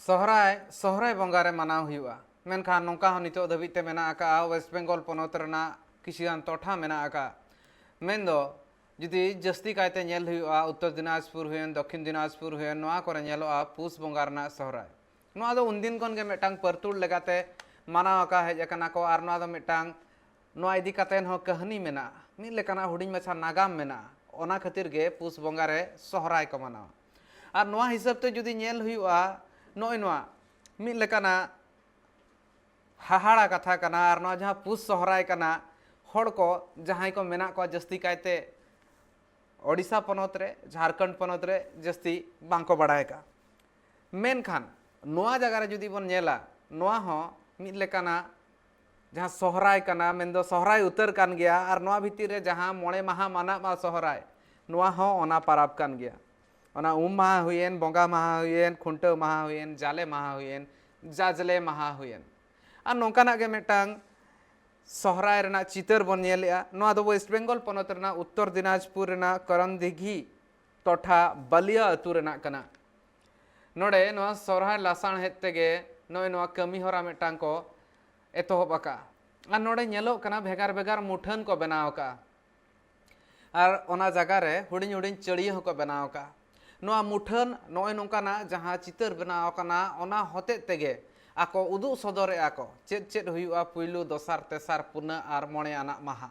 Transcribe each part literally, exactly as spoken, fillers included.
ᱥᱚᱦᱨᱟᱭ, ᱥᱚᱦᱨᱟᱭ ᱵᱚᱸᱜᱟ ᱨᱮ ᱢᱟᱱᱟᱣ ᱦᱩᱭᱩᱜᱼᱟ᱾ ᱢᱮᱱᱠᱷᱟᱱ ᱱᱚᱝᱠᱟ ᱦᱚᱸ ᱱᱤᱛᱚᱜ ᱫᱷᱟᱹᱵᱤᱡ ᱛᱮ ᱢᱮᱱᱟᱜ ᱟᱠᱟᱫᱼᱟ, ᱳᱭᱮᱥᱴ ᱵᱮᱝᱜᱚᱞ ᱯᱚᱱᱚᱛ ᱨᱮᱱᱟᱜ ᱠᱤᱪᱷᱩᱜᱟᱱ ᱴᱚᱴᱷᱟ ᱢᱮᱱᱟᱜ ᱟᱠᱟᱫᱼᱟ᱾ ᱢᱮᱱᱫᱚ ᱡᱩᱫᱤ ᱡᱟᱹᱥᱛᱤ ᱠᱟᱭᱛᱮ ᱧᱮᱞ ᱦᱩᱭᱩᱜᱼᱟ, ᱩᱛᱛᱚᱨ ᱫᱤᱱᱟᱡᱽᱯᱩᱨ ᱦᱩᱭᱮᱱ, ᱫᱚᱠᱠᱷᱤᱱ ᱫᱤᱱᱟᱡᱽᱯᱩᱨ ᱦᱩᱭᱮᱱ, ᱱᱚᱣᱟ ᱠᱚᱨᱮ ᱧᱮᱞᱚᱜᱼᱟ ᱯᱩᱥ ᱵᱚᱸᱜᱟ ᱨᱮᱱᱟᱜ ᱥᱚᱦᱨᱟᱭ᱾ ᱱᱚᱣᱟ ᱫᱚ ᱩᱱᱫᱤᱱ ᱠᱷᱚᱱ ᱜᱮ ᱢᱤᱫᱴᱟᱝ ᱯᱟᱹᱨᱛᱩᱲ ᱞᱮᱠᱟᱛᱮ ᱢᱟᱱᱟᱣ ᱟᱠᱟ ᱦᱮᱡ ᱟᱠᱟᱱᱟ ᱠᱚ, ᱟᱨ ᱱᱚᱣᱟ ᱫᱚ ᱢᱤᱫᱴᱟᱝ, ᱱᱚᱣᱟ ᱤᱫᱤ ᱠᱟᱛᱮ ᱦᱚᱸ ᱠᱟᱹᱦᱱᱤ ᱢᱮᱱᱟᱜᱼᱟ, ᱢᱤᱫ ᱞᱮᱠᱟᱱᱟᱜ ᱦᱩᱰᱤᱧ ᱢᱟᱪᱷᱟ ᱱᱟᱜᱟᱢ ᱢᱮᱱᱟᱜᱼᱟ᱾ ᱚᱱᱟ ᱠᱷᱟᱹᱛᱤᱨ ᱜᱮ ᱯᱩᱥ ᱵᱚᱸᱜᱟ ᱨᱮ ᱥᱚᱦᱨᱟᱭ ᱠᱚ ᱢᱟᱱᱟᱣᱟ᱾ ᱟᱨ ᱱᱚᱣᱟ ᱦᱤᱥᱟᱹᱵ ᱛᱮ ᱡᱩᱫᱤ ᱧᱮᱞ ᱦᱩᱭᱩᱜᱼᱟ, ᱱᱚᱜᱼᱚᱭ ᱱᱚᱣᱟ ᱢᱤᱫ ᱞᱮᱠᱟᱱᱟᱜ ᱦᱟᱦᱟᱲᱟ ᱠᱟᱛᱷᱟ ᱠᱟᱱᱟ᱾ ᱟᱨ ᱱᱚᱣᱟ ᱡᱟᱦᱟᱸ ᱯᱩᱥ ᱥᱚᱦᱨᱟᱭ ᱠᱟᱱᱟ, ᱦᱚᱲ ᱠᱚ ᱡᱟᱦᱟᱸᱭ ᱠᱚ ᱢᱮᱱᱟᱜ ᱠᱚᱣᱟ ᱡᱟᱹᱥᱛᱤ ᱠᱟᱭᱛᱮ ᱳᱰᱤᱥᱟ ᱯᱚᱱᱚᱛ ᱨᱮ, ᱡᱷᱟᱲᱠᱷᱚᱸᱰ ᱯᱚᱱᱚᱛ ᱨᱮ ᱡᱟᱹᱥᱛᱤ ᱵᱟᱝᱠᱚ ᱵᱟᱲᱟᱭ ᱟᱠᱟᱫᱼᱟ᱾ ᱢᱮᱱᱠᱷᱟᱱ ᱱᱚᱣᱟ ᱡᱟᱭᱜᱟ ᱨᱮ ᱡᱩᱫᱤ ᱵᱚᱱ ᱧᱮᱞᱟ, ᱱᱚᱣᱟ ᱦᱚᱸ ᱢᱤᱫ ᱞᱮᱠᱟᱱᱟᱜ ᱡᱟᱦᱟᱸ ᱥᱚᱦᱨᱟᱭ ᱠᱟᱱᱟ, ᱢᱮᱱᱫᱚ ᱥᱚᱦᱨᱟᱭ ᱩᱛᱟᱹᱨ ᱠᱟᱱ ᱜᱮᱭᱟ᱾ ᱟᱨ ᱱᱚᱣᱟ ᱵᱷᱤᱛᱤᱨ ᱨᱮ ᱡᱟᱦᱟᱸ ᱢᱚᱬᱮ ᱢᱟᱦᱟ ᱢᱟᱱᱟᱜ ᱢᱟ ᱥᱚᱦᱨᱟᱭ, ᱱᱚᱣᱟ ᱦᱚᱸ ᱚᱱᱟ ᱯᱟᱨᱟᱵᱽ ᱠᱟᱱ ᱜᱮᱭᱟ᱾ ᱚᱱᱟ ᱩᱢ ᱢᱟᱦᱟ ᱦᱩᱭᱮᱱ, ᱵᱚᱸᱜᱟ ᱢᱟᱦᱟ ᱦᱩᱭᱮᱱ, ᱠᱷᱩᱱᱴᱟᱹᱣ ᱢᱟᱦᱟ ᱦᱩᱭᱮᱱ, ᱡᱟᱞᱮ ᱢᱟᱦᱟ ᱦᱩᱭᱮᱱ, ᱡᱟᱡᱽᱞᱮ ᱢᱟᱦᱟ ᱦᱩᱭᱮᱱ, ᱟᱨ ᱱᱚᱝᱠᱟᱱᱟᱜ ᱜᱮ ᱢᱤᱫᱴᱟᱝ ᱥᱚᱦᱨᱟᱭ ᱨᱮᱱᱟᱜ ᱪᱤᱛᱟᱹᱨ ᱵᱚᱱ ᱧᱮᱞᱮᱜᱼᱟ᱾ ᱱᱚᱣᱟ ᱫᱚ ᱳᱭᱮᱥᱴ ᱵᱮᱝᱜᱚᱞ ᱯᱚᱱᱚᱛ ᱨᱮᱱᱟᱜ ᱩᱛᱛᱚᱨ ᱫᱤᱱᱟᱡᱽᱯᱩᱨ ᱨᱮᱱᱟᱜ ᱠᱚᱨᱚᱱᱫᱤᱜᱷᱤ ᱴᱚᱴᱷᱟ ᱵᱟᱞᱤᱭᱟ ᱟᱹᱛᱩ ᱨᱮᱱᱟᱜ ᱠᱟᱱᱟ᱾ ᱱᱚᱰᱮ ᱱᱚᱣᱟ ᱥᱚᱦᱨᱟᱭ ᱞᱟᱥᱟᱬᱦᱮᱫ ᱛᱮᱜᱮ ᱱᱚᱜᱼᱚᱭ ᱱᱚᱣᱟ ᱠᱟᱹᱢᱤ ᱦᱚᱨᱟ ᱢᱤᱫᱴᱟᱝ ᱠᱚ ᱮᱛᱚᱦᱚᱵ ᱟᱠᱟᱫᱼᱟ᱾ ᱟᱨ ᱱᱚᱰᱮ ᱧᱮᱞᱚᱜ ᱠᱟᱱᱟ ᱵᱷᱮᱜᱟᱨ ᱵᱷᱮᱜᱟᱨ ᱢᱩᱴᱷᱟᱹᱱ ᱠᱚ ᱵᱮᱱᱟᱣ ᱟᱠᱟᱫᱼᱟ᱾ ᱟᱨ ᱚᱱᱟ ᱡᱟᱭᱜᱟ ᱨᱮ ᱦᱩᱰᱤᱧ ᱦᱩᱰᱤᱧ ᱪᱟᱹᱲᱭᱟᱹ ᱦᱚᱸᱠᱚ ᱵᱮᱱᱟᱣ ᱟᱠᱟᱫᱼᱟ᱾ ᱱᱚᱣᱟ ᱢᱩᱴᱷᱟᱹᱱ ᱱᱚᱜᱼᱚᱭ ᱱᱚᱝᱠᱟᱱᱟᱜ ᱡᱟᱦᱟᱸ ᱪᱤᱛᱟᱹᱨ ᱵᱮᱱᱟᱣ ᱟᱠᱟᱱᱟ, ᱚᱱᱟ ᱦᱚᱛᱮᱡ ᱛᱮᱜᱮ ᱟᱠᱚ ᱩᱫᱩᱜ ᱥᱚᱫᱚᱨᱮᱜᱼᱟ ᱠᱚ ᱪᱮᱫ ᱪᱮᱫ ᱦᱩᱭᱩᱜᱼᱟ ᱯᱩᱭᱞᱩ, ᱫᱚᱥᱟᱨ, ᱛᱮᱥᱟᱨ, ᱯᱩᱱᱟᱹᱜ ᱟᱨ ᱢᱚᱬᱮ ᱟᱱᱟᱜ ᱢᱟᱦᱟ᱾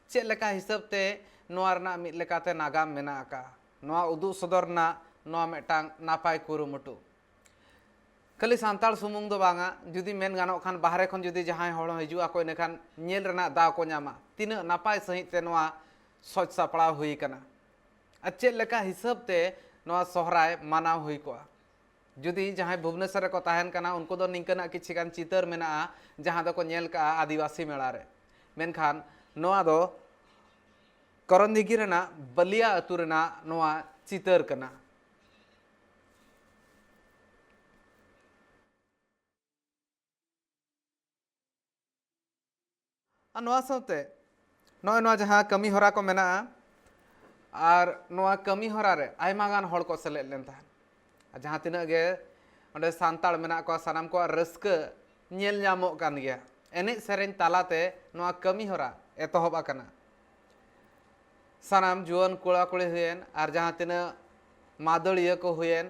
ᱪᱮᱫ ᱞᱮᱠᱟ ᱦᱤᱥᱟᱹᱵ ᱛᱮ ᱱᱚᱣᱟ ᱨᱮᱱᱟᱜ ᱢᱤᱫ ᱞᱮᱠᱟᱛᱮ ᱱᱟᱜᱟᱢ ᱢᱮᱱᱟᱜ ᱟᱠᱟᱫᱼᱟ, ᱱᱚᱣᱟ ᱩᱫᱩᱜ ᱥᱚᱫᱚᱨ ᱨᱮᱱᱟᱜ ᱱᱚᱣᱟ ᱢᱤᱫᱴᱟᱝ ᱱᱟᱯᱟᱭ ᱠᱩᱨᱩᱢᱩᱴᱩ᱾ ᱠᱷᱟᱹᱞᱤ ᱥᱟᱱᱛᱟᱲ ᱥᱩᱢᱩᱝ ᱫᱚ ᱵᱟᱝᱟ, ᱡᱩᱫᱤ ᱢᱮᱱ ᱜᱟᱱᱚᱜ ᱠᱷᱟᱱ ᱵᱟᱦᱨᱮ ᱠᱷᱚᱱ ᱡᱩᱫᱤ ᱡᱟᱦᱟᱸᱭ ᱦᱚᱲ ᱦᱚᱸ ᱦᱤᱡᱩᱜ ᱟᱠᱚ, ᱤᱱᱟᱹᱠᱷᱟᱱ ᱧᱮᱞ ᱨᱮᱱᱟᱜ ᱫᱟᱣ ᱠᱚ ᱧᱟᱢᱟ ᱛᱤᱱᱟᱹᱜ ᱱᱟᱯᱟᱭ ᱥᱟᱺᱦᱤᱡ ᱛᱮ ᱱᱚᱣᱟ ᱥᱚᱡᱽ ᱥᱟᱯᱲᱟᱣ ᱦᱩᱭ ᱟᱠᱟᱱᱟ ᱟᱨ ᱪᱮᱫ ᱞᱮᱠᱟ ᱦᱤᱥᱟᱹᱵ ᱛᱮ ᱱᱚᱣᱟ ᱥᱚᱦᱨᱟᱭ ᱢᱟᱱᱟᱣ ᱦᱩᱭ ᱠᱚᱜᱼᱟ᱾ ᱡᱩᱫᱤ ᱡᱟᱦᱟᱸᱭ ᱵᱷᱩᱵᱽᱱᱮᱥᱚᱨ ᱨᱮᱠᱚ ᱛᱟᱦᱮᱱ ᱠᱟᱱᱟ, ᱩᱱᱠᱩ ᱫᱚ ᱱᱤᱝᱠᱟᱹᱱᱟᱜ ᱠᱤᱪᱷᱤ ᱜᱟᱱ ᱪᱤᱛᱟᱹᱨ ᱢᱮᱱᱟᱜᱼᱟ ᱡᱟᱦᱟᱸ ᱫᱚᱠᱚ ᱧᱮᱞ ᱠᱟᱜᱼᱟ ᱟᱹᱫᱤᱵᱟᱹᱥᱤ ᱢᱮᱞᱟ ᱨᱮ᱾ ᱢᱮᱱᱠᱷᱟᱱ ᱱᱚᱣᱟ ᱫᱚ ᱠᱚᱨᱚᱱᱫᱤᱜᱷᱤ ᱨᱮᱱᱟᱜ ᱵᱟᱹᱞᱤᱭᱟ ᱟᱹᱛᱩ ᱨᱮᱱᱟᱜ ᱱᱚᱣᱟ ᱪᱤᱛᱟᱹᱨ ᱠᱟᱱᱟ᱾ ᱟᱨ ᱱᱚᱣᱟ ᱥᱟᱶᱛᱮ ᱱᱚᱜᱼᱚᱭ ᱱᱚᱣᱟ ᱡᱟᱦᱟᱸ ᱠᱟᱹᱢᱤ ᱦᱚᱨᱟ ᱠᱚ ᱢᱮᱱᱟᱜᱼᱟ, ᱟᱨ ᱱᱚᱣᱟ ᱠᱟᱹᱢᱤ ᱦᱚᱨᱟ ᱨᱮ ᱟᱭᱢᱟ ᱜᱟᱱ ᱦᱚᱲ ᱠᱚ ᱥᱮᱞᱮᱫ ᱞᱮᱱ ᱛᱟᱦᱮᱸᱫ᱾ ᱟᱨ ᱡᱟᱦᱟᱸ ᱛᱤᱱᱟᱹᱜ ᱜᱮ ᱚᱸᱰᱮ ᱥᱟᱱᱛᱟᱲ ᱢᱮᱱᱟᱜ ᱠᱚᱣᱟ, ᱥᱟᱱᱟᱢ ᱠᱚᱣᱟᱜ ᱨᱟᱹᱥᱠᱟᱹ ᱧᱮᱞ ᱧᱟᱢᱚᱜ ᱠᱟᱱ ᱜᱮᱭᱟ᱾ ᱮᱱᱮᱡ ᱥᱮᱨᱮᱧ ᱛᱟᱞᱟᱛᱮ ᱱᱚᱣᱟ ᱠᱟᱹᱢᱤ ᱦᱚᱨᱟ ᱮᱛᱚᱦᱚᱵ ᱟᱠᱟᱱᱟ᱾ ᱥᱟᱱᱟᱢ ᱡᱩᱣᱟᱹᱱ ᱠᱚᱲᱟ ᱠᱩᱲᱤ ᱦᱩᱭᱮᱱ ᱟᱨ ᱡᱟᱦᱟᱸ ᱛᱤᱱᱟᱹᱜ ᱢᱟᱫᱟᱹᱲᱤᱭᱟᱹ ᱠᱚ ᱦᱩᱭᱮᱱ,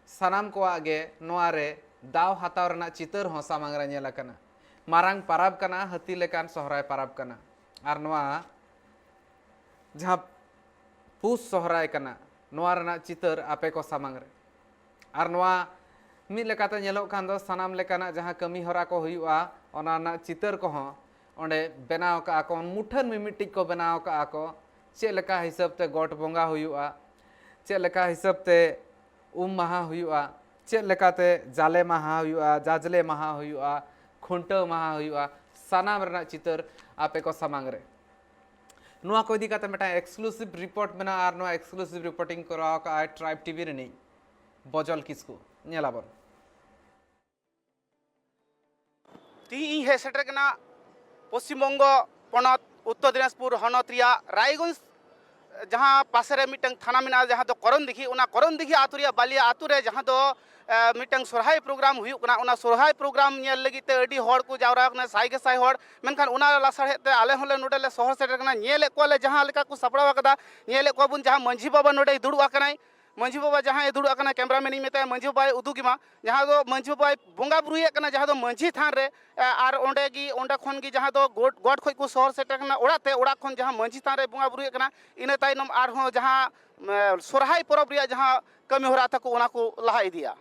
ᱥᱟᱱᱟᱢ ᱠᱚᱣᱟᱜ ᱜᱮ ᱱᱚᱣᱟ ᱨᱮ ᱫᱟᱣ ᱦᱟᱛᱟᱣ ᱨᱮᱱᱟᱜ ᱪᱤᱛᱟᱹᱨ ᱦᱚᱸ ᱥᱟᱢᱟᱝ ᱨᱮ ᱧᱮᱞ ᱟᱠᱟᱱᱟ᱾ ᱢᱟᱨᱟᱝ ᱯᱟᱨᱟᱵᱽ ᱠᱟᱱᱟ, ᱦᱟᱹᱛᱤ ᱞᱮᱠᱟᱱ ᱥᱚᱦᱨᱟᱭ ᱯᱟᱨᱟᱵᱽ ᱠᱟᱱᱟ᱾ ᱟᱨ ᱱᱚᱣᱟ ᱡᱟᱦᱟᱸ ᱯᱩᱥ ᱥᱚᱦᱨᱟᱭ ᱠᱟᱱᱟ, ᱱᱚᱣᱟ ᱨᱮᱱᱟᱜ ᱪᱤᱛᱟᱹᱨ ᱟᱯᱮ ᱠᱚ ᱥᱟᱢᱟᱝ ᱨᱮ᱾ ᱟᱨ ᱱᱚᱣᱟ ᱢᱤᱫ ᱞᱮᱠᱟᱛᱮ ᱧᱮᱞᱚᱜ ᱠᱷᱟᱱ ᱫᱚ, ᱥᱟᱱᱟᱢ ᱞᱮᱠᱟᱱᱟᱜ ᱡᱟᱦᱟᱸ ᱠᱟᱹᱢᱤ ᱦᱚᱨᱟ ᱠᱚ ᱦᱩᱭᱩᱜᱼᱟ, ᱚᱱᱟ ᱨᱮᱱᱟᱜ ᱪᱤᱛᱟᱹᱨ ᱠᱚᱦᱚᱸ ᱚᱸᱰᱮ ᱵᱮᱱᱟᱣ ᱠᱟᱜᱼᱟ ᱠᱚ, ᱢᱩᱴᱷᱟᱹᱱ ᱢᱤᱢᱤᱫᱴᱤᱡ ᱠᱚ ᱵᱮᱱᱟᱣ ᱠᱟᱜᱼᱟ ᱠᱚ᱾ ᱪᱮᱫ ᱞᱮᱠᱟ ᱦᱤᱥᱟᱹᱵ ᱛᱮ ᱜᱚᱴ ᱵᱚᱸᱜᱟ ᱦᱩᱭᱩᱜᱼᱟ, ᱪᱮᱫ ᱞᱮᱠᱟ ᱦᱤᱥᱟᱹᱵ ᱛᱮ ᱩᱢ ᱢᱟᱦᱟ ᱦᱩᱭᱩᱜᱼᱟ, ᱪᱮᱫ ᱞᱮᱠᱟᱛᱮ ᱡᱟᱞᱮ ᱢᱟᱦᱟ ᱦᱩᱭᱩᱜᱼᱟ, ᱡᱟᱡᱽᱞᱮ ᱢᱟᱦᱟ ᱦᱩᱭᱩᱜᱼᱟ, ᱠᱷᱩᱱᱴᱟᱹᱣ ᱢᱟᱦᱟ ᱦᱩᱭᱩᱜᱼᱟ, ᱥᱟᱱᱟᱢ ᱨᱮᱱᱟᱜ ᱪᱤᱛᱟᱹᱨ ᱟᱯᱮ ᱠᱚ ᱥᱟᱢᱟᱝ ᱨᱮ᱾ ᱱᱚᱣᱟ ᱠᱚ ᱤᱫᱤ ᱠᱟᱛᱮ ᱢᱤᱫᱴᱟᱝ exclusive report ᱢᱮᱱᱟᱜᱼᱟ, ᱟᱨ ᱱᱚᱣᱟ exclusive reporting ᱠᱚᱨᱟᱣ ᱠᱟᱜᱼᱟᱭ Tribe ᱴᱤᱵᱷᱤ ᱨᱤᱱᱤᱡ ᱵᱚᱡᱚᱞ ᱠᱤᱥᱠᱩ᱾ ᱧᱮᱞᱟᱵᱚᱱ᱾ ᱛᱤᱦᱤᱧ ᱤᱧ ᱦᱮᱡ ᱥᱮᱴᱮᱨ ᱠᱟᱱᱟ ᱯᱚᱥᱪᱤᱢ ᱵᱚᱝᱜᱚ ᱯᱚᱱᱚᱛ ᱩᱛᱛᱚᱨ ᱫᱤᱱᱟᱡᱽᱯᱩᱨ ᱦᱚᱱᱚᱛ ᱨᱮᱭᱟᱜ ᱨᱟᱭᱜᱚᱸᱡᱽ, ᱡᱟᱦᱟᱸ ᱯᱟᱥᱮ ᱨᱮ ᱢᱤᱫᱴᱟᱝ ᱛᱷᱟᱱᱟ ᱢᱮᱱᱟᱜᱼᱟ, ᱡᱟᱦᱟᱸ ᱫᱚ ᱠᱚᱨᱚᱱᱫᱤᱜᱷᱤ᱾ ᱚᱱᱟ ᱠᱚᱨᱚᱱᱫᱤᱜᱷᱤ ᱟᱹᱛᱩ ᱨᱮᱭᱟᱜ ᱵᱟᱞᱤᱭᱟ ᱟᱹᱛᱩ ᱨᱮ ᱡᱟᱦᱟᱸ ᱫᱚ, ᱮ, ᱢᱤᱫᱴᱟᱝ ᱥᱚᱨᱦᱟᱭ ᱯᱨᱳᱜᱨᱟᱢ ᱦᱩᱭᱩᱜ ᱠᱟᱱᱟ᱾ ᱚᱱᱟ ᱥᱚᱨᱦᱟᱭ ᱯᱨᱳᱜᱨᱟᱢ ᱧᱮᱞ ᱞᱟᱹᱜᱤᱫ ᱛᱮ ᱟᱹᱰᱤ ᱦᱚᱲ ᱠᱚ ᱡᱟᱣᱨᱟ ᱟᱠᱟᱱᱟ, ᱥᱟᱭ ᱜᱮ ᱥᱟᱭ ᱦᱚᱲ᱾ ᱢᱮᱱᱠᱷᱟᱱ ᱚᱱᱟ ᱞᱟᱥᱟᱲᱦᱮᱫ ᱛᱮ ᱟᱞᱮ ᱦᱚᱸᱞᱮ ᱱᱚᱰᱮ ᱞᱮ ᱥᱚᱦᱚᱨ ᱥᱮᱴᱮᱨ ᱠᱟᱱᱟ᱾ ᱧᱮᱞᱮᱫ ᱠᱚᱣᱟᱞᱮ ᱡᱟᱦᱟᱸ ᱞᱮᱠᱟ ᱠᱚ ᱥᱟᱯᱲᱟᱣ ᱟᱠᱟᱫᱟ, ᱧᱮᱞᱮᱫ ᱠᱚᱣᱟ ᱵᱚᱱ ᱡᱟᱦᱟᱸ ᱢᱟᱹᱡᱷᱤ ᱵᱟᱵᱟ ᱱᱚᱰᱮᱭ ᱫᱩᱲᱩᱵ ᱟᱠᱟᱱᱟᱭ, ᱢᱟᱹᱡᱷᱤ ᱵᱟᱵᱟ ᱡᱟᱦᱟᱸᱭ ᱫᱩᱲᱩᱵ ᱟᱠᱟᱱᱟ, ᱠᱮᱢᱨᱟᱢᱮᱱ ᱤᱧ ᱢᱮᱛᱟᱭᱟ, ᱢᱟᱹᱡᱷᱤ ᱵᱟᱵᱟᱭ ᱩᱫᱩᱜᱤᱢᱟ, ᱡᱟᱦᱟᱸ ᱫᱚ ᱢᱟᱹᱡᱷᱤ ᱵᱟᱵᱟᱭ ᱵᱚᱸᱜᱟ ᱵᱩᱨᱩᱭᱮᱫ ᱠᱟᱱᱟ, ᱡᱟᱦᱟᱸ ᱫᱚ ᱢᱟᱹᱡᱷᱤ ᱛᱷᱟᱱ ᱨᱮ, ᱮ, ᱟᱨ ᱚᱸᱰᱮ ᱜᱮ, ᱚᱸᱰᱮ ᱠᱷᱚᱱ ᱜᱮ ᱡᱟᱦᱟᱸ ᱫᱚ ᱜᱚᱴ, ᱜᱚᱴ ᱠᱷᱚᱱ ᱠᱚ ᱥᱚᱦᱚᱨ ᱥᱮᱴᱮᱨ ᱠᱟᱱᱟ ᱚᱲᱟᱜ ᱛᱮ, ᱚᱲᱟᱜ ᱠᱷᱚᱱ ᱡᱟᱦᱟᱸ ᱢᱟᱹᱡᱷᱤ ᱛᱷᱟᱱ ᱨᱮ ᱵᱚᱸᱜᱟ ᱵᱩᱨᱩᱭᱮᱫ ᱠᱟᱱᱟ, ᱤᱱᱟᱹ ᱛᱟᱭᱱᱚᱢ ᱟᱨᱦᱚᱸ ᱡᱟᱦᱟᱸ, ᱮ, ᱥᱚᱨᱦᱟᱭ ᱯᱚᱨᱚᱵᱽ ᱨᱮᱭᱟᱜ ᱡᱟᱦᱟᱸ ᱠᱟᱹᱢᱤ ᱦᱚᱨᱟ ᱛᱟᱠᱚ, ᱚᱱᱟ ᱠᱚ ᱞᱟᱦᱟ ᱤᱫᱤᱭᱟ᱾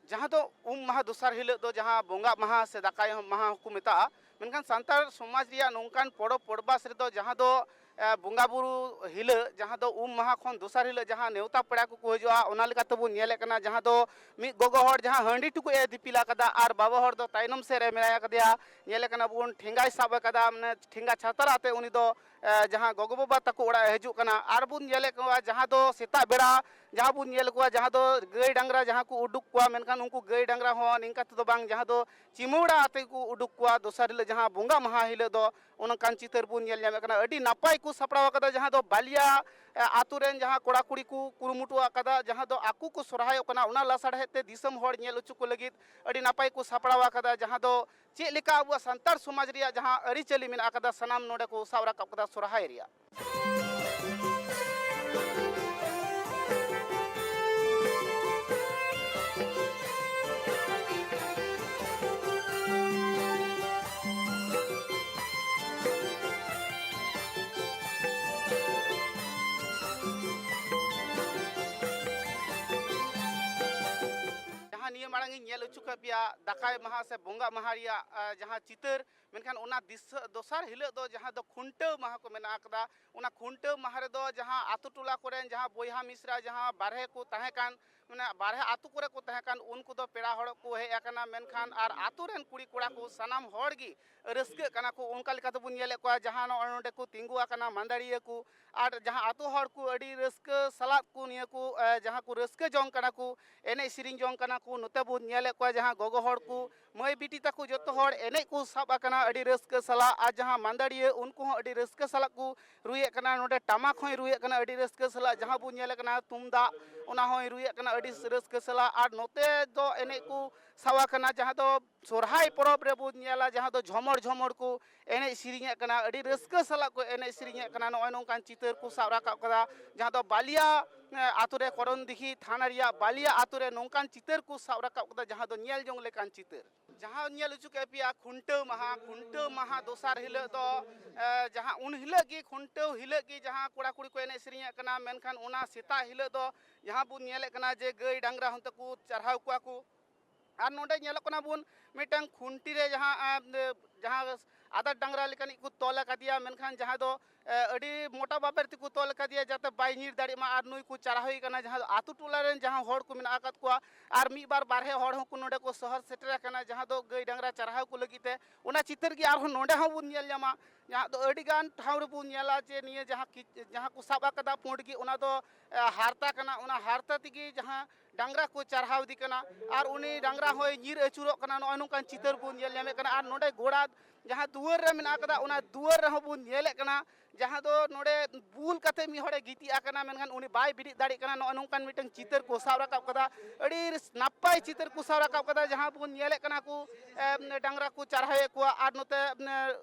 ᱡᱟᱦᱟᱸ ᱫᱚ ᱩᱢ ᱢᱟᱦᱟ ᱫᱚᱥᱟᱨ ᱦᱤᱞᱳᱜ ᱫᱚ ᱡᱟᱦᱟᱸ ᱵᱚᱸᱜᱟ ᱢᱟᱦᱟ ᱥᱮ ᱫᱟᱠᱟᱭ ᱢᱟᱦᱟ ᱦᱚᱸᱠᱚ ᱢᱮᱛᱟᱜᱼᱟ, ᱢᱮᱱᱠᱷᱟᱱ ᱥᱟᱱᱛᱟᱲ ᱥᱚᱢᱟᱡᱽ ᱨᱮᱭᱟᱜ ᱱᱚᱝᱠᱟᱱ ᱯᱚᱨᱚᱵᱽ ᱯᱚᱨᱵᱟᱥ ᱨᱮᱫᱚ ᱡᱟᱦᱟᱸ ᱫᱚ, ᱮ, ᱵᱚᱸᱜᱟ ᱵᱩᱨᱩ ᱦᱤᱞᱳᱜ, ᱡᱟᱦᱟᱸ ᱫᱚ ᱩᱢ ᱢᱟᱦᱟ ᱠᱷᱚᱱ ᱫᱚᱥᱟᱨ ᱦᱤᱞᱳᱜ ᱡᱟᱦᱟᱸ ᱱᱮᱣᱛᱟ ᱯᱮᱲᱟ ᱠᱚᱠᱚ ᱦᱤᱡᱩᱜᱼᱟ, ᱚᱱᱟ ᱞᱮᱠᱟ ᱛᱮᱵᱚᱱ ᱧᱮᱞᱮᱫ ᱠᱟᱱᱟ, ᱡᱟᱦᱟᱸ ᱫᱚ ᱢᱤᱫ ᱜᱚᱜᱚ ᱦᱚᱲ ᱡᱟᱦᱟᱸ ᱦᱟᱺᱰᱤ ᱴᱩᱠᱩᱡ ᱮ ᱫᱤᱯᱤᱞ ᱟᱠᱟᱫᱟ ᱟᱨ ᱵᱟᱵᱟ ᱦᱚᱲ ᱫᱚ ᱛᱟᱭᱱᱚᱢ ᱥᱮᱫ ᱨᱮ ᱢᱮᱱᱟᱭ ᱟᱠᱟᱫᱮᱭᱟ, ᱧᱮᱞᱮ ᱠᱟᱱᱟ ᱵᱚᱱ ᱴᱷᱮᱸᱜᱟᱭ ᱥᱟᱵ ᱟᱠᱟᱫᱟ, ᱢᱟᱱᱮ ᱴᱷᱮᱸᱜᱟ ᱪᱷᱟᱛᱟᱨ ᱟᱛᱮ ᱩᱱᱤ ᱫᱚ ᱮ, ᱡᱟᱦᱟᱸ ᱜᱚᱜᱚ ᱵᱟᱵᱟ ᱛᱟᱠᱚ ᱚᱲᱟᱜ ᱮ ᱦᱤᱡᱩᱜ ᱠᱟᱱᱟ, ᱟᱨ ᱵᱚᱱ ᱧᱮᱞᱮᱫ ᱠᱚᱣᱟ ᱡᱟᱦᱟᱸ ᱫᱚ ᱥᱮᱛᱟᱜ ᱵᱮᱲᱟ ᱡᱟᱦᱟᱸ ᱵᱚᱱ ᱧᱮᱞ ᱠᱚᱣᱟ, ᱡᱟᱦᱟᱸ ᱫᱚ ᱜᱟᱹᱭ ᱰᱟᱝᱨᱟ ᱡᱟᱦᱟᱸ ᱠᱚ ᱩᱰᱩᱠ ᱠᱚᱣᱟ, ᱢᱮᱱᱠᱷᱟᱱ ᱩᱱᱠᱩ ᱜᱟᱹᱭ ᱰᱟᱝᱨᱟ ᱦᱚᱸ ᱱᱤᱝᱠᱟ ᱛᱮᱫᱚ ᱵᱟᱝ, ᱡᱟᱦᱟᱸ ᱫᱚ ᱪᱤᱢᱟᱹᱲᱟ ᱟᱛᱮ ᱠᱚ ᱩᱰᱩᱠ ᱠᱚᱣᱟ ᱫᱚᱥᱟᱨ ᱦᱤᱞᱳᱜ, ᱡᱟᱦᱟᱸ ᱵᱚᱸᱜᱟ ᱢᱟᱦᱟ ᱦᱤᱞᱳᱜ ᱫᱚ ᱚᱱᱠᱟᱱ ᱪᱤᱛᱟᱹᱨ ᱵᱚᱱ ᱧᱮᱞ ᱧᱟᱢᱮᱫ ᱠᱟᱱᱟ᱾ ᱟᱹᱰᱤ ᱱᱟᱯᱟᱭ ᱠᱚ ᱥᱟᱯᱲᱟᱣ ᱟᱠᱟᱫᱟ, ᱡᱟᱦᱟᱸ ᱫᱚ ᱵᱟᱞᱤᱭᱟ, ᱮ, ᱟᱛᱳ ᱨᱮᱱ ᱡᱟᱦᱟᱸ ᱠᱚᱲᱟ ᱠᱩᱲᱤ ᱠᱚ ᱠᱩᱨᱩᱢᱩᱴᱩ ᱟᱠᱟᱫᱟ, ᱡᱟᱦᱟᱸ ᱫᱚ ᱟᱠᱚ ᱠᱚ ᱥᱚᱨᱦᱟᱭᱚᱜ ᱠᱟᱱᱟ, ᱚᱱᱟ ᱞᱟᱥᱟᱲᱦᱮᱫ ᱛᱮ ᱫᱤᱥᱚᱢ ᱦᱚᱲ ᱧᱮᱞ ᱦᱚᱪᱚ ᱠᱚ ᱞᱟᱹᱜᱤᱫ ᱟᱹᱰᱤ ᱱᱟᱯᱟᱭ ᱠᱚ ᱥᱟᱯᱲᱟᱣ ᱟᱠᱟᱫᱟ, ᱡᱟᱦᱟᱸ ᱫᱚ ᱪᱮᱫ ᱞᱮᱠᱟ ᱟᱵᱚᱣᱟᱜ ᱥᱟᱱᱛᱟᱲ ᱥᱚᱢᱟᱡᱽ ᱨᱮᱭᱟᱜ ᱡᱟᱦᱟᱸ ᱟᱹᱨᱤᱪᱟᱹᱞᱤ ᱢᱮᱱᱟᱜ ᱟᱠᱟᱫᱟ, ᱥᱟᱱᱟᱢ ᱱᱚᱰᱮ ᱠᱚ ᱥᱟᱵ ᱨᱟᱠᱟᱵ ᱠᱟᱫᱟ ᱥᱚᱨᱦᱟᱭ ᱨᱮᱭᱟᱜ᱾ ᱡᱟᱦᱟᱸ ᱱᱤᱭᱟᱹ ᱢᱟᱲᱟᱝ ᱤᱧ ᱧᱮᱞ ᱦᱚᱪᱚ ᱠᱮᱫ ᱯᱮᱭᱟ ᱫᱟᱠᱟᱭ ᱢᱟᱦᱟ ᱥᱮ ᱵᱚᱸᱜᱟ ᱢᱟᱦᱟ ᱨᱮᱭᱟᱜ, ᱟ, ᱡᱟᱦᱟᱸ ᱪᱤᱛᱟᱹᱨ, ᱢᱮᱱᱠᱷᱟᱱ ᱚᱱᱟ ᱫᱤᱥᱟᱹ-, ᱫᱚᱥᱟᱨ ᱦᱤᱞᱳᱜ ᱫᱚ ᱡᱟᱦᱟᱸ ᱫᱚ ᱠᱷᱩᱱᱴᱟᱹᱣ ᱢᱟᱦᱟ ᱠᱚ ᱢᱮᱱᱟᱜ ᱟᱠᱟᱫᱟ᱾ ᱚᱱᱟ ᱠᱷᱩᱱᱴᱟᱹᱣ ᱢᱟᱦᱟ ᱨᱮᱫᱚ ᱡᱟᱦᱟᱸ ᱟᱛᱳ ᱴᱚᱞᱟ ᱠᱚᱨᱮᱱ ᱡᱟᱦᱟᱸ ᱵᱚᱭᱦᱟ ᱢᱤᱥᱨᱟ ᱡᱟᱦᱟᱸ ᱵᱟᱨᱦᱮ ᱠᱚ ᱛᱟᱦᱮᱸ ᱠᱟᱱ, ᱢᱟᱱᱮ ᱵᱟᱨᱦᱮ ᱟᱛᱳ ᱠᱚᱨᱮ ᱠᱚ ᱛᱟᱦᱮᱸ ᱠᱟᱱ, ᱩᱱᱠᱩ ᱫᱚ ᱯᱮᱲᱟ ᱦᱚᱲ ᱠᱚ ᱦᱮᱡ ᱟᱠᱟᱱᱟ, ᱢᱮᱱᱠᱷᱟᱱ ᱟᱨ ᱟᱛᱳ ᱨᱮᱱ ᱠᱩᱲᱤ ᱠᱚᱲᱟ ᱠᱚ ᱥᱟᱱᱟᱢ ᱦᱚᱲ ᱜᱮ ᱨᱟᱹᱥᱠᱟᱹᱜ ᱠᱟᱱᱟ ᱠᱚ᱾ ᱚᱱᱠᱟ ᱞᱮᱠᱟ ᱛᱮᱵᱚᱱ ᱧᱮᱞᱮᱫ ᱠᱚᱣᱟ, ᱡᱟᱦᱟᱸ ᱱᱚᱜᱼᱚᱭ ᱱᱚᱸᱰᱮ ᱠᱚ ᱛᱤᱸᱜᱩ ᱟᱠᱟᱱᱟ ᱢᱟᱹᱫᱟᱹᱲᱤᱭᱟᱹ ᱠᱚ, ᱟᱨ ᱡᱟᱦᱟᱸ ᱟᱛᱳ ᱦᱚᱲ ᱠᱚ ᱟᱹᱰᱤ ᱨᱟᱹᱥᱠᱟᱹ ᱥᱟᱞᱟᱜ ᱠᱚ ᱱᱤᱭᱟᱹ ᱠᱚ, ᱮ, ᱡᱟᱦᱟᱸ ᱠᱚ ᱨᱟᱹᱥᱠᱟᱹ ᱡᱚᱝ ᱠᱟᱱᱟ ᱠᱚ, ᱮᱱᱮᱡ ᱥᱮᱨᱮᱧ ᱡᱚᱝ ᱠᱟᱱᱟ ᱠᱚ᱾ ᱱᱚᱛᱮ ᱵᱚᱱ ᱧᱮᱞᱮᱫ ᱠᱚᱣᱟ ᱡᱟᱦᱟᱸ ᱜᱚᱜᱚ ᱦᱚᱲ ᱠᱚ, ᱢᱟᱹᱭ ᱵᱤᱴᱤ ᱛᱟᱠᱚ ᱡᱚᱛᱚ ᱦᱚᱲ ᱮᱱᱮᱡ ᱠᱚ ᱥᱟᱵ ᱟᱠᱟᱱᱟ ᱟᱹᱰᱤ ᱨᱟᱹᱥᱠᱟᱹ ᱥᱟᱞᱟᱜ, ᱟᱨ ᱡᱟᱦᱟᱸ ᱢᱟᱹᱫᱟᱹᱲᱤᱭᱟᱹ ᱩᱱᱠᱩ ᱦᱚᱸ ᱟᱹᱰᱤ ᱨᱟᱹᱥᱠᱟᱹ ᱥᱟᱞᱟᱜ ᱠᱚ ᱨᱩᱭᱮᱫ ᱠᱟᱱᱟ᱾ ᱱᱚᱰᱮ ᱴᱟᱢᱟᱠ ᱦᱚᱸᱭ ᱨᱩᱭᱮᱫ ᱠᱟᱱᱟ ᱟᱹᱰᱤ ᱨᱟᱹᱥᱠᱟᱹ ᱥᱟᱞᱟᱜ, ᱡᱟᱦᱟᱸ ᱵᱚᱱ ᱧᱮᱞᱮᱫ ᱠᱟᱱᱟ ᱛᱩᱢᱫᱟᱜ, ᱚᱱᱟ ᱦᱚᱸᱭ ᱨᱩᱭᱮᱫ ᱠᱟᱱᱟ ᱟᱹᱰᱤ ᱨᱟᱹᱥᱠᱟᱹ ᱥᱟᱞᱟᱜ᱾ ᱟᱨ ᱱᱚᱛᱮ ᱫᱚ ᱮᱱᱮᱡ ᱠᱚ ᱥᱟᱵ ᱟᱠᱟᱱᱟ, ᱡᱟᱦᱟᱸ ᱫᱚ ᱥᱚᱨᱦᱟᱭ ᱯᱚᱨᱚᱵᱽ ᱨᱮᱵᱚᱱ ᱧᱮᱞᱟ, ᱡᱟᱦᱟᱸ ᱫᱚ ᱡᱷᱚᱢᱚᱨ ᱡᱷᱚᱢᱚᱨ ᱠᱚ ᱮᱱᱮᱡ ᱥᱮᱨᱮᱧᱮᱫ ᱠᱟᱱᱟ, ᱟᱹᱰᱤ ᱨᱟᱹᱥᱠᱟᱹ ᱥᱟᱞᱟᱜ ᱠᱚ ᱮᱱᱮᱡ ᱥᱮᱨᱮᱧᱮᱫ ᱠᱟᱱᱟ᱾ ᱱᱚᱜᱼᱚᱭ ᱱᱚᱝᱠᱟᱱ ᱪᱤᱛᱟᱹᱨ ᱠᱚ ᱥᱟᱵ ᱨᱟᱠᱟᱵ ᱠᱟᱫᱟ, ᱡᱟᱦᱟᱸ ᱫᱚ ᱵᱟᱞᱤᱭᱟ, ᱮ, ᱟᱛᱳ ᱨᱮ ᱠᱚᱨᱚᱱᱫᱤᱜᱷᱤ ᱛᱷᱟᱱᱟ ᱨᱮᱭᱟᱜ ᱵᱟᱞᱤᱭᱟ ᱟᱛᱳ ᱨᱮ ᱱᱚᱝᱠᱟᱱ ᱪᱤᱛᱟᱹᱨ ᱠᱚ ᱥᱟᱵ ᱨᱟᱠᱟᱵ ᱠᱟᱫᱟ, ᱡᱟᱦᱟᱸ ᱫᱚ ᱧᱮᱞ ᱡᱚᱝ ᱞᱮᱠᱟᱱ ᱪᱤᱛᱟᱹᱨ᱾ ᱡᱟᱦᱟᱸ ᱧᱮᱞ ᱦᱚᱪᱚ ᱠᱮᱫ ᱯᱮᱭᱟ ᱠᱷᱩᱱᱴᱟᱹᱣ ᱢᱟᱦᱟ, ᱠᱷᱩᱱᱴᱟᱹᱣ ᱢᱟᱦᱟ ᱫᱚᱥᱟᱨ ᱦᱤᱞᱳᱜ ᱫᱚ, ᱮ, ᱡᱟᱦᱟᱸ ᱩᱱ ᱦᱤᱞᱳᱜ ᱜᱮ, ᱠᱷᱩᱱᱴᱟᱹᱣ ᱦᱤᱞᱳᱜ ᱜᱮ ᱡᱟᱦᱟᱸ ᱠᱚᱲᱟ ᱠᱩᱲᱤ ᱠᱚ ᱮᱱᱮᱡ ᱥᱮᱨᱮᱧᱮᱫ ᱠᱟᱱᱟ, ᱢᱮᱱᱠᱷᱟᱱ ᱚᱱᱟ ᱥᱮᱛᱟᱜ ᱦᱤᱞᱳᱜ ᱫᱚ ᱡᱟᱦᱟᱸ ᱵᱚᱱ ᱧᱮᱞᱮᱫ ᱠᱟᱱᱟ ᱡᱮ ᱜᱟᱹᱭ ᱰᱟᱝᱨᱟ ᱦᱚᱸᱛᱮ ᱠᱚ ᱪᱟᱨᱦᱟᱣ ᱠᱚᱣᱟ ᱠᱚ᱾ ᱟᱨ ᱱᱚᱰᱮ ᱧᱮᱞᱚᱜ ᱠᱟᱱᱟ ᱵᱚᱱ ᱢᱤᱫᱴᱟᱝ ᱠᱷᱩᱱᱴᱤ ᱨᱮ ᱡᱟᱦᱟᱸ, ᱮ, ᱡᱟᱦᱟᱸ ᱟᱫᱟᱨ ᱰᱟᱝᱨᱟ ᱞᱮᱠᱟᱱᱤᱡ ᱠᱚ ᱛᱚᱞ ᱟᱠᱟᱫᱮᱭᱟ, ᱢᱮᱱᱠᱷᱟᱱ ᱡᱟᱦᱟᱸ ᱫᱚ ᱮ, ᱟᱹᱰᱤ ᱢᱚᱴᱟ ᱵᱟᱵᱮᱨ ᱛᱮᱠᱚ ᱛᱚᱞ ᱟᱠᱟᱫᱮᱭᱟ ᱡᱟᱛᱮ ᱵᱟᱭ ᱧᱤᱨ ᱫᱟᱲᱮᱭᱟᱜ ᱢᱟ᱾ ᱟᱨ ᱱᱩᱭ ᱠᱚ ᱪᱟᱨᱦᱟᱣᱮ ᱠᱟᱱᱟ, ᱡᱟᱦᱟᱸ ᱫᱚ ᱟᱛᱳ ᱴᱚᱞᱟ ᱨᱮᱱ ᱡᱟᱦᱟᱸ ᱦᱚᱲ ᱠᱚ ᱢᱮᱱᱟᱜ ᱟᱠᱟᱫ ᱠᱚᱣᱟ, ᱟᱨ ᱢᱤᱫ ᱵᱟᱨ ᱵᱟᱨᱦᱮ ᱦᱚᱲ ᱦᱚᱸᱠᱚ ᱱᱚᱰᱮ ᱠᱚ ᱥᱚᱦᱚᱨ ᱥᱮᱴᱮᱨ ᱟᱠᱟᱱᱟ, ᱡᱟᱦᱟᱸ ᱫᱚ ᱜᱟᱹᱭ ᱰᱟᱝᱨᱟ ᱪᱟᱨᱦᱟᱣ ᱠᱚ ᱞᱟᱹᱜᱤᱫ ᱛᱮ᱾ ᱚᱱᱟ ᱪᱤᱛᱟᱹᱨ ᱜᱮ ᱟᱨᱦᱚᱸ ᱱᱚᱰᱮ ᱦᱚᱸ ᱵᱚᱱ ᱧᱮᱞ ᱧᱟᱢᱟ, ᱡᱟᱦᱟᱸ ᱫᱚ ᱟᱹᱰᱤ ᱜᱟᱱ ᱴᱷᱟᱶ ᱨᱮᱵᱚᱱ ᱧᱮᱞᱟ ᱡᱮ ᱱᱤᱭᱟᱹ ᱡᱟᱦᱟᱸ ᱠᱤ-, ᱡᱟᱦᱟᱸ ᱠᱚ ᱥᱟᱵ ᱟᱠᱟᱫᱟ ᱯᱩᱸᱰ ᱜᱮ, ᱚᱱᱟ ᱫᱚ, ᱮ, ᱦᱟᱨᱛᱟ ᱠᱟᱱᱟ᱾ ᱚᱱᱟ ᱦᱟᱨᱛᱟ ᱛᱮᱜᱮ ᱡᱟᱦᱟᱸ ᱰᱟᱝᱨᱟ ᱠᱚ ᱪᱟᱨᱦᱟᱣ ᱤᱫᱤ ᱠᱟᱱᱟ ᱟᱨ ᱩᱱᱤ ᱰᱟᱝᱨᱟ ᱦᱚᱸᱭ ᱧᱤᱨ ᱟᱹᱪᱩᱨᱚᱜ ᱠᱟᱱᱟ, ᱱᱚᱜᱼᱚᱭ ᱱᱚᱝᱠᱟᱱ ᱪᱤᱛᱟᱹᱨ ᱵᱚᱱ ᱧᱮᱞ ᱧᱟᱢᱮᱫ ᱠᱟᱱᱟ᱾ ᱟᱨ ᱱᱚᱰᱮ ᱜᱚᱲᱟ ᱡᱟᱦᱟᱸ ᱫᱩᱣᱟᱹᱨ ᱨᱮ ᱢᱮᱱᱟᱜ ᱟᱠᱟᱫᱟ, ᱚᱱᱟ ᱫᱩᱣᱟᱹᱨ ᱨᱮᱦᱚᱸ ᱵᱚᱱ ᱧᱮᱞᱮᱫ ᱠᱟᱱᱟ, ᱡᱟᱦᱟᱸ ᱫᱚ ᱱᱚᱰᱮ ᱵᱩᱞ ᱠᱟᱛᱮ ᱢᱤᱫ ᱦᱚᱲᱮ ᱜᱤᱛᱤᱡ ᱟᱠᱟᱱᱟ, ᱢᱮᱱᱠᱷᱟᱱ ᱩᱱᱤ ᱵᱟᱭ ᱵᱮᱨᱮᱫ ᱫᱟᱲᱮᱭᱟᱜ ᱠᱟᱱᱟ᱾ ᱱᱚᱜᱼᱚᱭ ᱱᱚᱝᱠᱟᱱ ᱢᱤᱫᱴᱟᱝ ᱪᱤᱛᱟᱹᱨ ᱠᱚ ᱥᱟᱵ ᱨᱟᱠᱟᱵ ᱠᱟᱫᱟ᱾ ᱟᱹᱰᱤ ᱱᱟᱯᱟᱭ ᱪᱤᱛᱟᱹᱨ ᱠᱚ ᱥᱟᱵ ᱨᱟᱠᱟᱵ ᱠᱟᱫᱟ, ᱡᱟᱦᱟᱸ ᱵᱚᱱ ᱧᱮᱞᱮᱫ ᱠᱟᱱᱟ ᱠᱚ, ᱮᱢ, ᱰᱟᱝᱨᱟ ᱠᱚ ᱪᱟᱨᱦᱟᱣᱮᱫ ᱠᱚᱣᱟ ᱟᱨ ᱱᱚᱛᱮ, ᱮᱢ,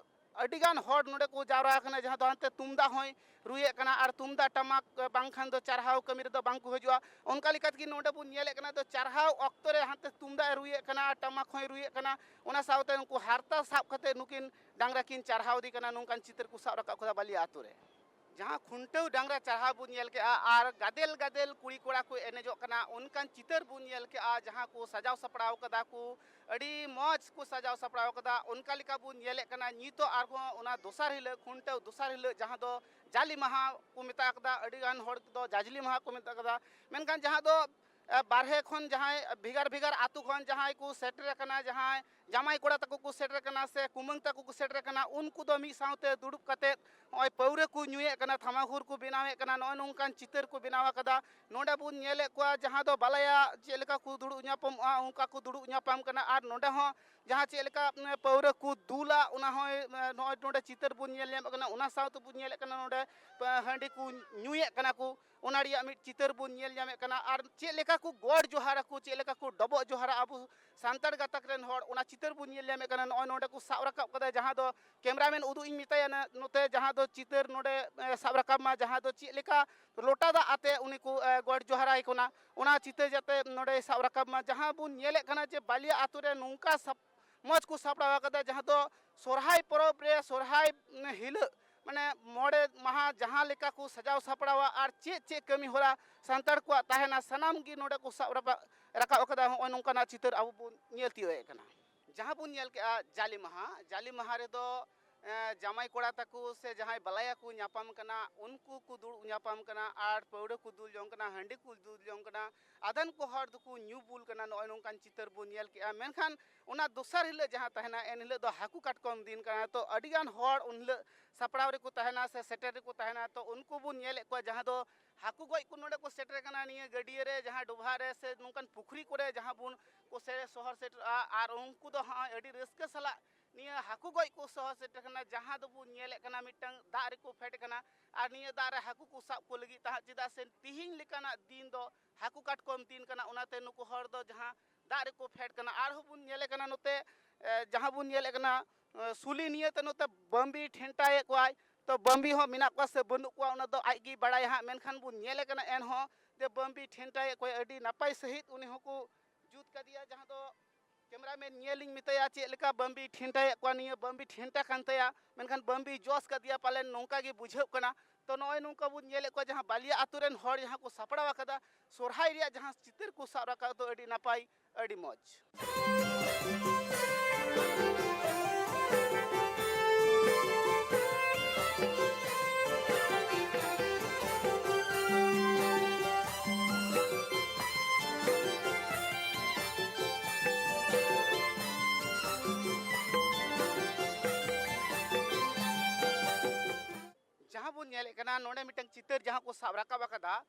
ᱟᱹᱰᱤ ᱜᱟᱱ ᱦᱚᱲ ᱱᱚᱰᱮ ᱠᱚ ᱡᱟᱣᱨᱟ ᱟᱠᱟᱱᱟ, ᱡᱟᱦᱟᱸ ᱫᱚ ᱦᱟᱱᱛᱮ ᱛᱩᱢᱫᱟᱜ ᱦᱚᱸᱭ ᱨᱩᱭᱮᱫ ᱠᱟᱱᱟ ᱟᱨ ᱛᱩᱢᱫᱟᱜ ᱴᱟᱢᱟᱠ ᱵᱟᱝᱠᱷᱟᱱ ᱫᱚ ᱪᱟᱨᱦᱟᱣ ᱠᱟᱹᱢᱤ ᱨᱮᱫᱚ ᱵᱟᱝ ᱠᱚ ᱦᱤᱡᱩᱜᱼᱟ᱾ ᱚᱱᱠᱟ ᱞᱮᱠᱟ ᱛᱮᱜᱮ ᱱᱚᱰᱮ ᱵᱚᱱ ᱧᱮᱞᱮᱫ ᱠᱟᱱᱟ, ᱫᱚ ᱪᱟᱨᱦᱟᱣ ᱚᱠᱛᱚ ᱨᱮ ᱦᱟᱱᱛᱮ ᱛᱩᱢᱫᱟᱜ ᱮ ᱨᱩᱭᱮᱫ ᱠᱟᱱᱟ ᱟᱨ ᱴᱟᱢᱟᱠ ᱦᱚᱸᱭ ᱨᱩᱭᱮᱫ ᱠᱟᱱᱟ, ᱚᱱᱟ ᱥᱟᱶᱛᱮ ᱩᱱᱠᱩ ᱦᱟᱨᱛᱟ ᱥᱟᱵ ᱠᱟᱛᱮ ᱱᱩᱠᱤᱱ ᱰᱟᱝᱨᱟ ᱠᱤᱱ ᱪᱟᱨᱦᱟᱣ ᱤᱫᱤ ᱠᱟᱱᱟ, ᱱᱚᱝᱠᱟᱱ ᱪᱤᱛᱟᱹᱨ ᱠᱚ ᱥᱟᱵ ᱨᱟᱠᱟᱵ ᱠᱟᱫᱟ ᱵᱟᱹᱞᱤᱭᱟ ᱟᱛᱳ ᱨᱮ᱾ ᱡᱟᱦᱟᱸ ᱠᱷᱩᱱᱴᱟᱹᱣ ᱰᱟᱝᱨᱟ ᱪᱟᱨᱦᱟᱣ ᱵᱚᱱ ᱧᱮᱞ ᱠᱮᱜᱼᱟ ᱟᱨ ᱜᱟᱫᱮᱞ ᱜᱟᱫᱮᱞ ᱠᱩᱲᱤ ᱠᱚᱲᱟ ᱠᱚ ᱮᱱᱮᱡᱚᱜ ᱠᱟᱱᱟ, ᱚᱱᱠᱟᱱ ᱪᱤᱛᱟᱹᱨ ᱵᱚᱱ ᱧᱮᱞ ᱠᱮᱜᱼᱟ, ᱡᱟᱦᱟᱸ ᱠᱚ ᱥᱟᱡᱟᱣ ᱥᱟᱯᱲᱟᱣ ᱠᱟᱫᱟ ᱠᱚ, ᱟᱹᱰᱤ ᱢᱚᱡᱽ ᱠᱚ ᱥᱟᱡᱟᱣ ᱥᱟᱯᱲᱟᱣ ᱠᱟᱫᱟ᱾ ᱚᱱᱠᱟ ᱞᱮᱠᱟ ᱵᱚᱱ ᱧᱮᱞᱮᱫ ᱠᱟᱱᱟ ᱱᱤᱛᱚᱜ ᱟᱨᱦᱚᱸ ᱚᱱᱟ ᱫᱚᱥᱟᱨ ᱦᱤᱞᱳᱜ, ᱠᱷᱩᱱᱴᱟᱹᱣ ᱫᱚᱥᱟᱨ ᱦᱤᱞᱳᱜ, ᱡᱟᱦᱟᱸ ᱫᱚ ᱡᱟᱞᱮ ᱢᱟᱦᱟ ᱠᱚ ᱢᱮᱛᱟᱜ ᱠᱟᱫᱟ, ᱟᱹᱰᱤ ᱜᱟᱱ ᱦᱚᱲ ᱫᱚ ᱡᱟᱡᱽᱞᱮ ᱢᱟᱦᱟ ᱠᱚ ᱢᱮᱛᱟᱜ ᱠᱟᱫᱟ, ᱢᱮᱱᱠᱷᱟᱱ ᱡᱟᱦᱟᱸ ᱫᱚ ᱮ, ᱵᱟᱨᱦᱮ ᱠᱷᱚᱱ ᱡᱟᱦᱟᱸᱭ, ᱵᱷᱮᱜᱟᱨ ᱵᱷᱮᱜᱟᱨ ᱟᱛᱳ ᱠᱷᱚᱱ ᱡᱟᱦᱟᱸᱭ ᱠᱚ ᱥᱮᱴᱮᱨ ᱟᱠᱟᱱᱟ, ᱡᱟᱦᱟᱸᱭ ᱡᱟᱢᱟᱭ ᱠᱚᱲᱟ ᱛᱟᱠᱚ ᱠᱚ ᱥᱮᱴᱮᱨ ᱟᱠᱟᱱᱟ ᱥᱮ ᱠᱩᱢᱟᱹᱝ ᱛᱟᱠᱚ ᱠᱚ ᱥᱮᱴᱮᱨ ᱟᱠᱟᱱᱟ, ᱩᱱᱠᱩ ᱫᱚ ᱢᱤᱫ ᱥᱟᱶᱛᱮ ᱫᱩᱲᱩᱵ ᱠᱟᱛᱮᱫ ᱱᱚᱜᱼᱚᱭ ᱯᱟᱹᱣᱨᱟᱹ ᱠᱚ ᱧᱩᱭᱮᱫ ᱠᱟᱱᱟ, ᱛᱷᱟᱢᱟᱠᱩᱨ ᱠᱚ ᱵᱮᱱᱟᱣᱮᱫ ᱠᱟᱱᱟ᱾ ᱱᱚᱜᱼᱚᱭ ᱱᱚᱝᱠᱟᱱ ᱪᱤᱛᱟᱹᱨ ᱠᱚ ᱵᱮᱱᱟᱣ ᱟᱠᱟᱫᱟ᱾ ᱱᱚᱰᱮ ᱵᱚᱱ ᱧᱮᱞᱮᱫ ᱠᱚᱣᱟ ᱡᱟᱦᱟᱸ ᱫᱚ ᱵᱟᱞᱟᱭᱟ ᱪᱮᱫ ᱞᱮᱠᱟ ᱠᱚ ᱫᱩᱲᱩᱵ ᱧᱟᱯᱟᱢᱚᱜᱼᱟ, ᱚᱱᱠᱟ ᱠᱚ ᱫᱩᱲᱩᱵ ᱧᱟᱯᱟᱢ ᱠᱟᱱᱟ᱾ ᱟᱨ ᱱᱚᱰᱮ ᱦᱚᱸ ᱡᱟᱦᱟᱸ ᱪᱮᱫ ᱞᱮᱠᱟ, ᱩᱢ, ᱯᱟᱹᱣᱨᱟᱹ ᱠᱚ ᱫᱩᱞᱟ, ᱚᱱᱟ ᱦᱚᱸ, ᱩᱢ, ᱱᱚᱜᱼᱚᱭ ᱱᱚᱰᱮ ᱪᱤᱛᱟᱹᱨ ᱵᱚᱱ ᱧᱮᱞ ᱧᱟᱢᱮᱫ ᱠᱟᱱᱟ᱾ ᱚᱱᱟ ᱥᱟᱶᱛᱮ ᱵᱚᱱ ᱧᱮᱞᱮᱫ ᱠᱟᱱᱟ ᱱᱚᱰᱮ, ᱩᱢ, ᱦᱟᱺᱰᱤ ᱠᱚ ᱧᱩᱭᱮᱫ ᱠᱟᱱᱟ ᱠᱚ᱾ ᱚᱱᱟ ᱨᱮᱭᱟᱜ ᱢᱤᱫ ᱪᱤᱛᱟᱹᱨ ᱵᱚᱱ ᱧᱮᱞ ᱧᱟᱢᱮᱫ ᱠᱟᱱᱟ᱾ ᱟᱨ ᱪᱮᱫ ᱞᱮᱠᱟ ᱠᱚ ᱜᱚᱰ ᱡᱚᱦᱟᱨ ᱟᱠᱚ, ᱪᱮᱫ ᱞᱮᱠᱟ ᱠᱚ ᱰᱚᱵᱚᱜ ᱡᱚᱦᱟᱨᱟ ᱟᱵᱚ ᱥᱟᱱᱛᱟᱲ ᱜᱟᱛᱟᱠ ᱨᱮᱱ ᱦᱚᱲ, ᱚᱱᱟ ᱪᱤᱛᱟᱹᱨ ᱵᱚᱱ ᱧᱮᱞ ᱧᱟᱢᱮᱫ ᱠᱟᱱᱟ᱾ ᱱᱚᱜᱼᱚᱭ ᱱᱚᱰᱮ ᱠᱚ ᱥᱟᱵ ᱨᱟᱠᱟᱵ ᱠᱟᱫᱟ, ᱡᱟᱦᱟᱸ ᱫᱚ ᱠᱮᱢᱨᱟᱢᱮᱱ ᱩᱫᱩᱜ ᱤᱧ ᱢᱮᱛᱟᱭᱟ ᱱᱟ-, ᱱᱚᱛᱮ ᱡᱟᱦᱟᱸ ᱫᱚ ᱪᱤᱛᱟᱹᱨ ᱱᱚᱰᱮ, ᱮ, ᱥᱟᱵ ᱨᱟᱠᱟᱵ ᱢᱟ, ᱡᱟᱦᱟᱸ ᱫᱚ ᱪᱮᱫ ᱞᱮᱠᱟ ᱞᱚᱴᱟ ᱫᱟᱜ ᱟᱛᱮ ᱩᱱᱤ ᱠᱚ, ᱮ, ᱜᱚᱰ ᱡᱚᱦᱟᱨᱟᱭ ᱠᱟᱱᱟ, ᱚᱱᱟ ᱪᱤᱛᱟᱹᱨ ᱡᱟᱛᱮ ᱱᱚᱰᱮ ᱥᱟᱵ ᱨᱟᱠᱟᱵ ᱢᱟ᱾ ᱡᱟᱦᱟᱸ ᱵᱚᱱ ᱧᱮᱞᱮᱫ ᱠᱟᱱᱟ ᱡᱮ ᱵᱟᱞᱤᱭᱟ ᱟᱛᱳ ᱨᱮ ᱱᱚᱝᱠᱟ ᱥᱟᱯ-, ᱢᱚᱡᱽ ᱠᱚ ᱥᱟᱯᱲᱟᱣ ᱟᱠᱟᱫᱟ, ᱡᱟᱦᱟᱸ ᱫᱚ ᱥᱚᱨᱦᱟᱭ ᱯᱚᱨᱚᱵᱽ ᱨᱮ ᱥᱚᱨᱦᱟᱭ ᱦᱤᱞᱳᱜ, ᱢᱟᱱᱮ, ᱢᱚᱬᱮ ᱢᱟᱦᱟ ᱡᱟᱦᱟᱸ ᱞᱮᱠᱟ ᱠᱚ ᱥᱟᱡᱟᱣ ᱥᱟᱯᱲᱟᱣᱟ ᱟᱨ ᱪᱮᱫ ᱪᱮᱫ ᱠᱟᱹᱢᱤ ᱦᱚᱨᱟ ᱥᱟᱱᱛᱟᱲ ᱠᱚᱣᱟᱜ ᱛᱟᱦᱮᱱᱟ, ᱥᱟᱱᱟᱢ ᱜᱮ ᱱᱚᱰᱮ ᱠᱚ ᱥᱟᱵ ᱨᱟᱠᱟᱵ, ᱨᱟᱠᱟᱵ ᱟᱠᱟᱫᱟ᱾ ᱦᱚᱸᱜᱼᱚᱭ ᱱᱚᱝᱠᱟᱱᱟᱜ ᱪᱤᱛᱟᱹᱨ ᱟᱵᱚ ᱵᱚᱱ ᱧᱮᱞ ᱛᱤᱭᱳᱜ ᱮᱫ ᱠᱟᱱᱟ᱾ ᱡᱟᱦᱟᱸ ᱵᱚᱱ ᱧᱮᱞ ᱠᱮᱜᱼᱟ ᱡᱟᱞᱮ ᱢᱟᱦᱟ, ᱡᱟᱞᱮ ᱢᱟᱦᱟ ᱨᱮᱫᱚ, ᱮᱸ, ᱡᱟᱢᱟᱭ ᱠᱚᱲᱟ ᱛᱟᱠᱚ ᱥᱮ ᱡᱟᱦᱟᱸᱭ ᱵᱟᱞᱟᱭᱟ ᱠᱚ ᱧᱟᱯᱟᱢ ᱠᱟᱱᱟ, ᱩᱱᱠᱩ ᱠᱚ ᱫᱩᱲᱩᱵ ᱧᱟᱯᱟᱢ ᱠᱟᱱᱟ ᱟᱨ ᱯᱟᱹᱣᱲᱟᱹ ᱠᱚ ᱫᱩᱞ ᱡᱚᱝ ᱠᱟᱱᱟ, ᱦᱟᱺᱰᱤ ᱠᱚ ᱫᱩᱞ ᱡᱚᱝ ᱠᱟᱱᱟ, ᱟᱫᱷᱮᱱ ᱠᱚ ᱦᱚᱲ ᱫᱚᱠᱚ ᱧᱩ ᱵᱩᱞ ᱠᱟᱱᱟ᱾ ᱱᱚᱜᱼᱚᱭ ᱱᱚᱝᱠᱟᱱ ᱪᱤᱛᱟᱹᱨ ᱵᱚᱱ ᱧᱮᱞ ᱠᱮᱜᱼᱟ᱾ ᱢᱮᱱᱠᱷᱟᱱ ᱚᱱᱟ ᱫᱚᱥᱟᱨ ᱦᱤᱞᱳᱜ ᱡᱟᱦᱟᱸ ᱛᱟᱦᱮᱱᱟ, ᱮᱱ ᱦᱤᱞᱳᱜ ᱫᱚ ᱦᱟᱹᱠᱩ ᱠᱟᱴᱠᱚᱢ ᱫᱤᱱ ᱠᱟᱱᱟ᱾ ᱛᱚ ᱟᱹᱰᱤᱜᱟᱱ ᱦᱚᱲ ᱩᱱ ᱦᱤᱞᱳᱜ ᱥᱟᱯᱲᱟᱣ ᱨᱮᱠᱚ ᱛᱟᱦᱮᱱᱟ ᱥᱮ ᱥᱮᱴᱮᱨ ᱨᱮᱠᱚ ᱛᱟᱦᱮᱱᱟ᱾ ᱛᱚ ᱩᱱᱠᱩ ᱵᱚᱱ ᱧᱮᱞᱮᱫ ᱠᱚᱣᱟ ᱡᱟᱦᱟᱸ ᱫᱚ ᱦᱟᱹᱠᱩ ᱜᱚᱡ ᱠᱚ ᱱᱚᱰᱮ ᱠᱚ ᱥᱮᱴᱮᱨ ᱠᱟᱱᱟ, ᱱᱤᱭᱟᱹ ᱜᱟᱹᱰᱭᱟᱹ ᱨᱮ, ᱡᱟᱦᱟᱸ ᱰᱚᱵᱷᱟ ᱨᱮ ᱥᱮ ᱱᱚᱝᱠᱟᱱ ᱯᱩᱠᱷᱨᱤ ᱠᱚᱨᱮ ᱡᱟᱦᱟᱸ ᱵᱚᱱ ᱠᱚ ᱥᱮ ᱥᱚᱦᱚᱨ ᱥᱮᱴᱮᱨᱚᱜᱼᱟ᱾ ᱟᱨ ᱩᱱᱠᱩ ᱫᱚ ᱦᱟᱸᱜ ᱟᱹᱰᱤ ᱨᱟᱹᱥᱠᱟᱹ ᱥᱟᱞᱟᱜ ᱱᱤᱭᱟᱹ ᱦᱟᱹᱠᱩ ᱜᱚᱡ ᱠᱚ ᱥᱚᱦᱚᱨ ᱥᱮᱴᱮᱨ ᱠᱟᱱᱟ, ᱡᱟᱦᱟᱸ ᱫᱚᱵᱚᱱ ᱧᱮᱞᱮᱫ ᱠᱟᱱᱟ ᱢᱤᱫᱴᱟᱝ ᱫᱟᱜ ᱨᱮᱠᱚ ᱯᱷᱮᱰ ᱠᱟᱱᱟ᱾ ᱟᱨ ᱱᱤᱭᱟᱹ ᱫᱟᱜ ᱨᱮ ᱦᱟᱹᱠᱩ ᱠᱚ ᱥᱟᱵ ᱠᱚ ᱞᱟᱹᱜᱤᱫ ᱛᱟᱦᱮᱸᱫ, ᱪᱮᱫᱟᱜ ᱥᱮ ᱛᱤᱦᱤᱧ ᱞᱮᱠᱟᱱᱟᱜ ᱫᱤᱱ ᱫᱚ ᱦᱟᱹᱠᱩ ᱠᱟᱴᱠᱚᱢ ᱫᱤᱱ ᱠᱟᱱᱟ᱾ ᱚᱱᱟᱛᱮ ᱱᱩᱠᱩ ᱦᱚᱲ ᱫᱚ ᱡᱟᱦᱟᱸ ᱫᱟᱜ ᱨᱮᱠᱚ ᱯᱷᱮᱰ ᱠᱟᱱᱟ᱾ ᱟᱨᱦᱚᱸ ᱵᱚᱱ ᱧᱮᱞᱮ ᱠᱟᱱᱟ ᱱᱚᱛᱮ, ᱮ, ᱡᱟᱦᱟᱸ ᱵᱚᱱ ᱧᱮᱞᱮᱫ ᱠᱟᱱᱟ, ᱮ, ᱥᱩᱞᱤ ᱱᱤᱭᱟᱹᱛᱮ ᱱᱚᱛᱮ ᱵᱟᱹᱢᱵᱤ ᱴᱷᱮᱱᱴᱟᱭᱮᱫ ᱠᱚᱣᱟᱭ᱾ ᱛᱚ ᱵᱟᱹᱢᱵᱤ ᱦᱚᱸ ᱢᱮᱱᱟᱜ ᱠᱚᱣᱟ ᱥᱮ ᱵᱟᱹᱱᱩᱜ ᱠᱚᱣᱟ, ᱚᱱᱟ ᱫᱚ ᱟᱡ ᱜᱮᱭ ᱵᱟᱲᱟᱭᱟ ᱦᱟᱸᱜ᱾ ᱢᱮᱱᱠᱷᱟᱱ ᱵᱚᱱ ᱧᱮᱞᱮ ᱠᱟᱱᱟ ᱮᱱᱦᱚᱸ ᱡᱮ ᱵᱟᱹᱢᱵᱤ ᱴᱷᱮᱱᱴᱟᱭᱮᱫ ᱠᱚᱣᱟᱭ᱾ ᱟᱹᱰᱤ ᱱᱟᱯᱟᱭ ᱥᱟᱺᱦᱤᱡ ᱩᱱᱤ ᱦᱚᱸᱠᱚ ᱡᱩᱛ ᱠᱟᱫᱮᱭᱟ, ᱡᱟᱦᱟᱸ ᱫᱚ ᱠᱮᱢᱨᱟᱢᱮᱱ ᱧᱮᱞᱤᱧ ᱢᱮᱛᱟᱭᱟ ᱪᱮᱫ ᱞᱮᱠᱟ ᱵᱟᱹᱢᱵᱤ ᱴᱷᱮᱱᱴᱟᱭᱮᱫ ᱠᱚᱣᱟ᱾ ᱱᱤᱭᱟᱹ ᱵᱟᱹᱢᱵᱤ ᱴᱷᱮᱱᱴᱟ ᱠᱟᱱ ᱛᱟᱭᱟ, ᱢᱮᱱᱠᱷᱟᱱ ᱵᱟᱹᱢᱵᱤ ᱡᱚᱥ ᱠᱟᱫᱮᱭᱟ ᱯᱟᱞᱮᱱ, ᱱᱚᱝᱠᱟ ᱜᱮ ᱵᱩᱡᱷᱟᱹᱜ ᱠᱟᱱᱟ᱾ ᱛᱚ ᱱᱚᱜᱼᱚᱭ ᱱᱚᱝᱠᱟ ᱵᱚᱱ ᱧᱮᱞᱮᱫ ᱠᱚᱣᱟ, ᱡᱟᱦᱟᱸ ᱵᱟᱞᱤᱭᱟ ᱟᱛᱳ ᱨᱮᱱ ᱦᱚᱲ ᱡᱟᱦᱟᱸ ᱠᱚ ᱥᱟᱯᱲᱟᱣ ᱟᱠᱟᱫᱟ ᱥᱚᱨᱦᱟᱭ ᱨᱮᱭᱟᱜ ᱡᱟᱦᱟᱸ ᱪᱤᱛᱟᱹᱨ ᱠᱚ ᱥᱟᱵ ᱨᱟᱠᱟᱵ ᱫᱚ ᱟᱹᱰᱤ ᱱᱟᱯᱟᱭ, ᱟᱹᱰᱤ ᱢᱚᱡᱽ᱾ ᱡᱟᱦᱟᱸ ᱵᱚᱱ ᱧᱮᱞᱮᱫ ᱠᱟᱱᱟ, ᱱᱚᱰᱮ ᱢᱤᱫᱴᱟᱝ ᱪᱤᱛᱟᱹᱨ ᱡᱟᱦᱟᱸ ᱠᱚ ᱥᱟᱵ ᱨᱟᱠᱟᱵ ᱟᱠᱟᱫᱟ,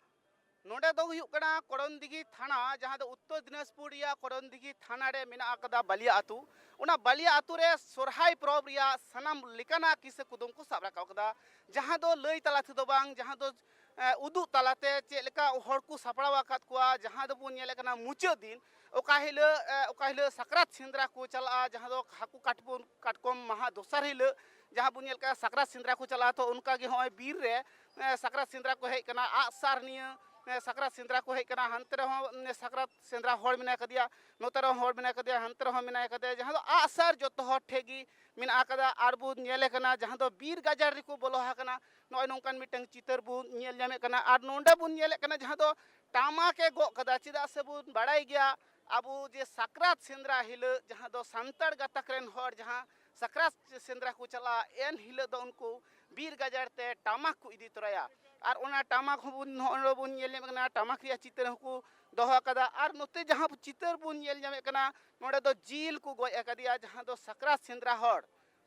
ᱱᱚᱰᱮ ᱫᱚ ᱦᱩᱭᱩᱜ ᱠᱟᱱᱟ ᱠᱚᱲᱚᱱᱫᱤᱜᱷᱤ ᱛᱷᱟᱱᱟ, ᱡᱟᱦᱟᱸ ᱫᱚ ᱩᱛᱛᱚᱨ ᱫᱤᱱᱟᱡᱽᱯᱩᱨ ᱨᱮᱭᱟᱜ ᱠᱚᱲᱚᱱᱫᱤᱜᱷᱤ ᱛᱷᱟᱱᱟ ᱨᱮ ᱢᱮᱱᱟᱜ ᱟᱠᱟᱫᱟ ᱵᱟᱞᱤᱭᱟ ᱟᱹᱛᱩ᱾ ᱚᱱᱟ ᱵᱟᱞᱤᱭᱟ ᱟᱹᱛᱩ ᱨᱮ ᱥᱚᱨᱦᱟᱭ ᱯᱚᱨᱚᱵᱽ ᱨᱮᱭᱟᱜ ᱥᱟᱱᱟᱢ ᱞᱮᱠᱟᱱᱟᱜ ᱠᱤᱥᱟᱹ ᱠᱩᱫᱩᱢ ᱠᱚ ᱥᱟᱵ ᱨᱟᱠᱟᱵ ᱟᱠᱟᱫᱟ, ᱡᱟᱦᱟᱸ ᱫᱚ ᱞᱟᱹᱭ ᱛᱟᱞᱟ ᱛᱮᱫᱚ ᱵᱟᱝ, ᱡᱟᱦᱟᱸ ᱫᱚ, ᱮ, ᱩᱫᱩᱜ ᱛᱟᱞᱟᱛᱮ ᱪᱮᱫ ᱞᱮᱠᱟ ᱦᱚᱲ ᱠᱚ ᱥᱟᱯᱲᱟᱣ ᱟᱠᱟᱫ ᱠᱚᱣᱟ, ᱡᱟᱦᱟᱸ ᱫᱚᱵᱚᱱ ᱧᱮᱞᱮᱫ ᱠᱟᱱᱟ ᱢᱩᱪᱟᱹᱫ ᱫᱤᱱ, ᱚᱠᱟ ᱦᱤᱞᱳᱜ, ᱮ, ᱚᱠᱟ ᱦᱤᱞᱳᱜ ᱥᱟᱠᱨᱟᱛ ᱥᱮᱸᱫᱽᱨᱟ ᱠᱚ ᱪᱟᱞᱟᱜᱼᱟ, ᱡᱟᱦᱟᱸ ᱫᱚ ᱦᱟᱹᱠᱩ ᱠᱟᱴᱠᱚᱢ, ᱠᱟᱴᱠᱚᱢ ᱢᱟᱦᱟ ᱫᱚᱥᱟᱨ ᱦᱤᱞᱳᱜ ᱡᱟᱦᱟᱸ ᱵᱚᱱ ᱧᱮᱞ ᱠᱟᱜᱼᱟ ᱥᱟᱠᱨᱟᱛ ᱥᱮᱸᱫᱽᱨᱟ ᱠᱚ ᱪᱟᱞᱟᱜᱼᱟ᱾ ᱛᱚ ᱚᱱᱠᱟ ᱜᱮ ᱦᱚᱸᱜᱼᱚᱭ ᱵᱤᱨ ᱨᱮ, ᱮ, ᱥᱟᱠᱨᱟᱛ ᱥᱮᱸᱫᱽᱨᱟ ᱠᱚ ᱦᱮᱡ ᱠᱟᱱᱟ, ᱟᱜᱼᱥᱟᱨ ᱱᱤᱭᱟᱹ, ᱮ, ᱥᱟᱠᱨᱟᱛ ᱥᱮᱸᱫᱽᱨᱟ ᱠᱚ ᱦᱮᱡ ᱠᱟᱱᱟ, ᱦᱟᱱᱛᱮ ᱨᱮᱦᱚᱸ, ᱮ, ᱥᱟᱠᱨᱟᱛ ᱥᱮᱸᱫᱽᱨᱟ ᱦᱚᱲ ᱢᱮᱱᱟᱭ ᱠᱟᱫᱮᱭᱟ, ᱱᱚᱛᱮ ᱨᱮᱦᱚᱸ ᱦᱚᱲ ᱢᱮᱱᱟᱭ ᱠᱟᱫᱮᱭᱟ, ᱦᱟᱱᱛᱮ ᱨᱮᱦᱚᱸ ᱢᱮᱱᱟᱭ ᱠᱟᱫᱮᱭᱟ, ᱡᱟᱦᱟᱸ ᱫᱚ ᱟᱜᱼᱥᱟᱨ ᱡᱚᱛᱚ ᱦᱚᱲ ᱴᱷᱮᱡ ᱜᱮ ᱢᱮᱱᱟᱜ ᱟᱠᱟᱫᱟ᱾ ᱟᱨ ᱵᱚᱱ ᱧᱮᱞᱮ ᱠᱟᱱᱟ ᱡᱟᱦᱟᱸ ᱫᱚ ᱵᱤᱨ ᱜᱟᱡᱟᱲ ᱨᱮᱠᱚ ᱵᱚᱞᱚ ᱟᱠᱟᱱᱟ, ᱱᱚᱜᱼᱚᱭ ᱱᱚᱝᱠᱟᱱ ᱢᱤᱫᱴᱟᱝ ᱪᱤᱛᱟᱹᱨ ᱵᱚᱱ ᱧᱮᱞ ᱧᱟᱢᱮᱫ ᱠᱟᱱᱟ᱾ ᱟᱨ ᱱᱚᱰᱮ ᱵᱚᱱ ᱧᱮᱞᱮᱫ ᱠᱟᱱᱟ ᱡᱟᱦᱟᱸ ᱫᱚ ᱴᱟᱢᱟᱠ ᱮ ᱜᱚᱜ ᱠᱟᱫᱟ, ᱪᱮᱫᱟᱜ ᱥᱮᱵᱚᱱ ᱵᱟᱲᱟᱭ ᱜᱮᱭᱟ ᱟᱵᱚ ᱡᱮ ᱥᱟᱠᱨᱟᱛ ᱥᱮᱸᱫᱽᱨᱟ ᱦᱤᱞᱳᱜ ᱡᱟᱦᱟᱸ ᱫᱚ ᱥᱟᱱᱛᱟᱲ ᱜᱟᱛᱟᱠ ᱨᱮᱱ ᱦᱚᱲ ᱡᱟᱦᱟᱸ ᱥᱟᱠᱨᱟᱛ ᱥᱮᱸᱫᱽᱨᱟ ᱠᱚ ᱪᱟᱞᱟᱜᱼᱟ, ᱮᱱ ᱦᱤᱞᱳᱜ ᱫᱚ ᱩᱱᱠᱩ ᱵᱤᱨ ᱜᱟᱡᱟᱲ ᱛᱮ ᱴᱟᱢᱟᱠ ᱠᱚ ᱤᱫᱤ ᱛᱚᱨᱟᱭᱟ᱾ ᱟᱨ ᱚᱱᱟ ᱴᱟᱢᱟᱠ ᱦᱚᱸᱵᱚᱱ ᱱᱚᱜᱼᱚᱭ ᱵᱚᱱ ᱧᱮᱞ ᱧᱟᱢᱮᱫ ᱠᱟᱱᱟ, ᱴᱟᱢᱟᱠ ᱨᱮᱭᱟᱜ ᱪᱤᱛᱟᱹᱨ ᱦᱚᱸᱠᱚ ᱫᱚᱦᱚ ᱟᱠᱟᱫᱟ᱾ ᱟᱨ ᱱᱚᱛᱮ ᱡᱟᱦᱟᱸ ᱪᱤᱛᱟᱹᱨ ᱵᱚᱱ ᱧᱮᱞ ᱧᱟᱢᱮᱫ ᱠᱟᱱᱟ, ᱱᱚᱰᱮ ᱫᱚ ᱡᱤᱞ ᱠᱚ ᱜᱚᱡ ᱟᱠᱟᱫᱮᱭᱟ, ᱡᱟᱦᱟᱸ ᱫᱚ ᱥᱟᱠᱨᱟᱛ ᱥᱮᱸᱫᱽᱨᱟ ᱦᱚᱲ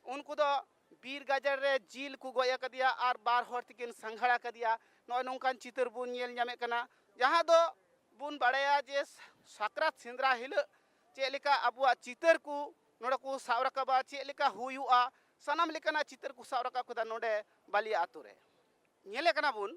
ᱩᱱᱠᱩ ᱫᱚ ᱵᱤᱨ ᱜᱟᱡᱟᱲ ᱨᱮ ᱡᱤᱞ ᱠᱚ ᱜᱚᱡ ᱟᱠᱟᱫᱮᱭᱟ ᱟᱨ ᱵᱟᱨ ᱦᱚᱲ ᱛᱮᱠᱤᱱ ᱥᱟᱸᱜᱷᱟᱲ ᱟᱠᱟᱫᱮᱭᱟ᱾ ᱱᱚᱜᱼᱚᱭ ᱱᱚᱝᱠᱟᱱ ᱪᱤᱛᱟᱹᱨ ᱵᱚᱱ ᱧᱮᱞ ᱧᱟᱢᱮᱫ ᱠᱟᱱᱟ, ᱡᱟᱦᱟᱸ ᱫᱚ ᱵᱚᱱ ᱵᱟᱲᱟᱭᱟ ᱡᱮ ᱥᱟᱠᱨᱟᱛ ᱥᱮᱸᱫᱽᱨᱟ ᱦᱤᱞᱳᱜ ᱪᱮᱫ ᱞᱮᱠᱟ ᱟᱵᱚᱣᱟᱜ ᱪᱤᱛᱟᱹᱨ ᱠᱚ ᱱᱚᱰᱮ ᱠᱚ ᱥᱟᱵ ᱨᱟᱠᱟᱵᱟ, ᱪᱮᱫ ᱞᱮᱠᱟ ᱦᱩᱭᱩᱜᱼᱟ, ᱥᱟᱱᱟᱢ ᱞᱮᱠᱟᱱᱟᱜ ᱪᱤᱛᱟᱹᱨ ᱠᱚ ᱥᱟᱵ ᱨᱟᱠᱟᱵ ᱠᱮᱫᱟ ᱱᱚᱰᱮ ᱵᱟᱞᱤᱭᱟ ᱟᱛᱳ ᱨᱮ᱾ ᱧᱮᱞᱮ ᱠᱟᱱᱟ ᱵᱚᱱ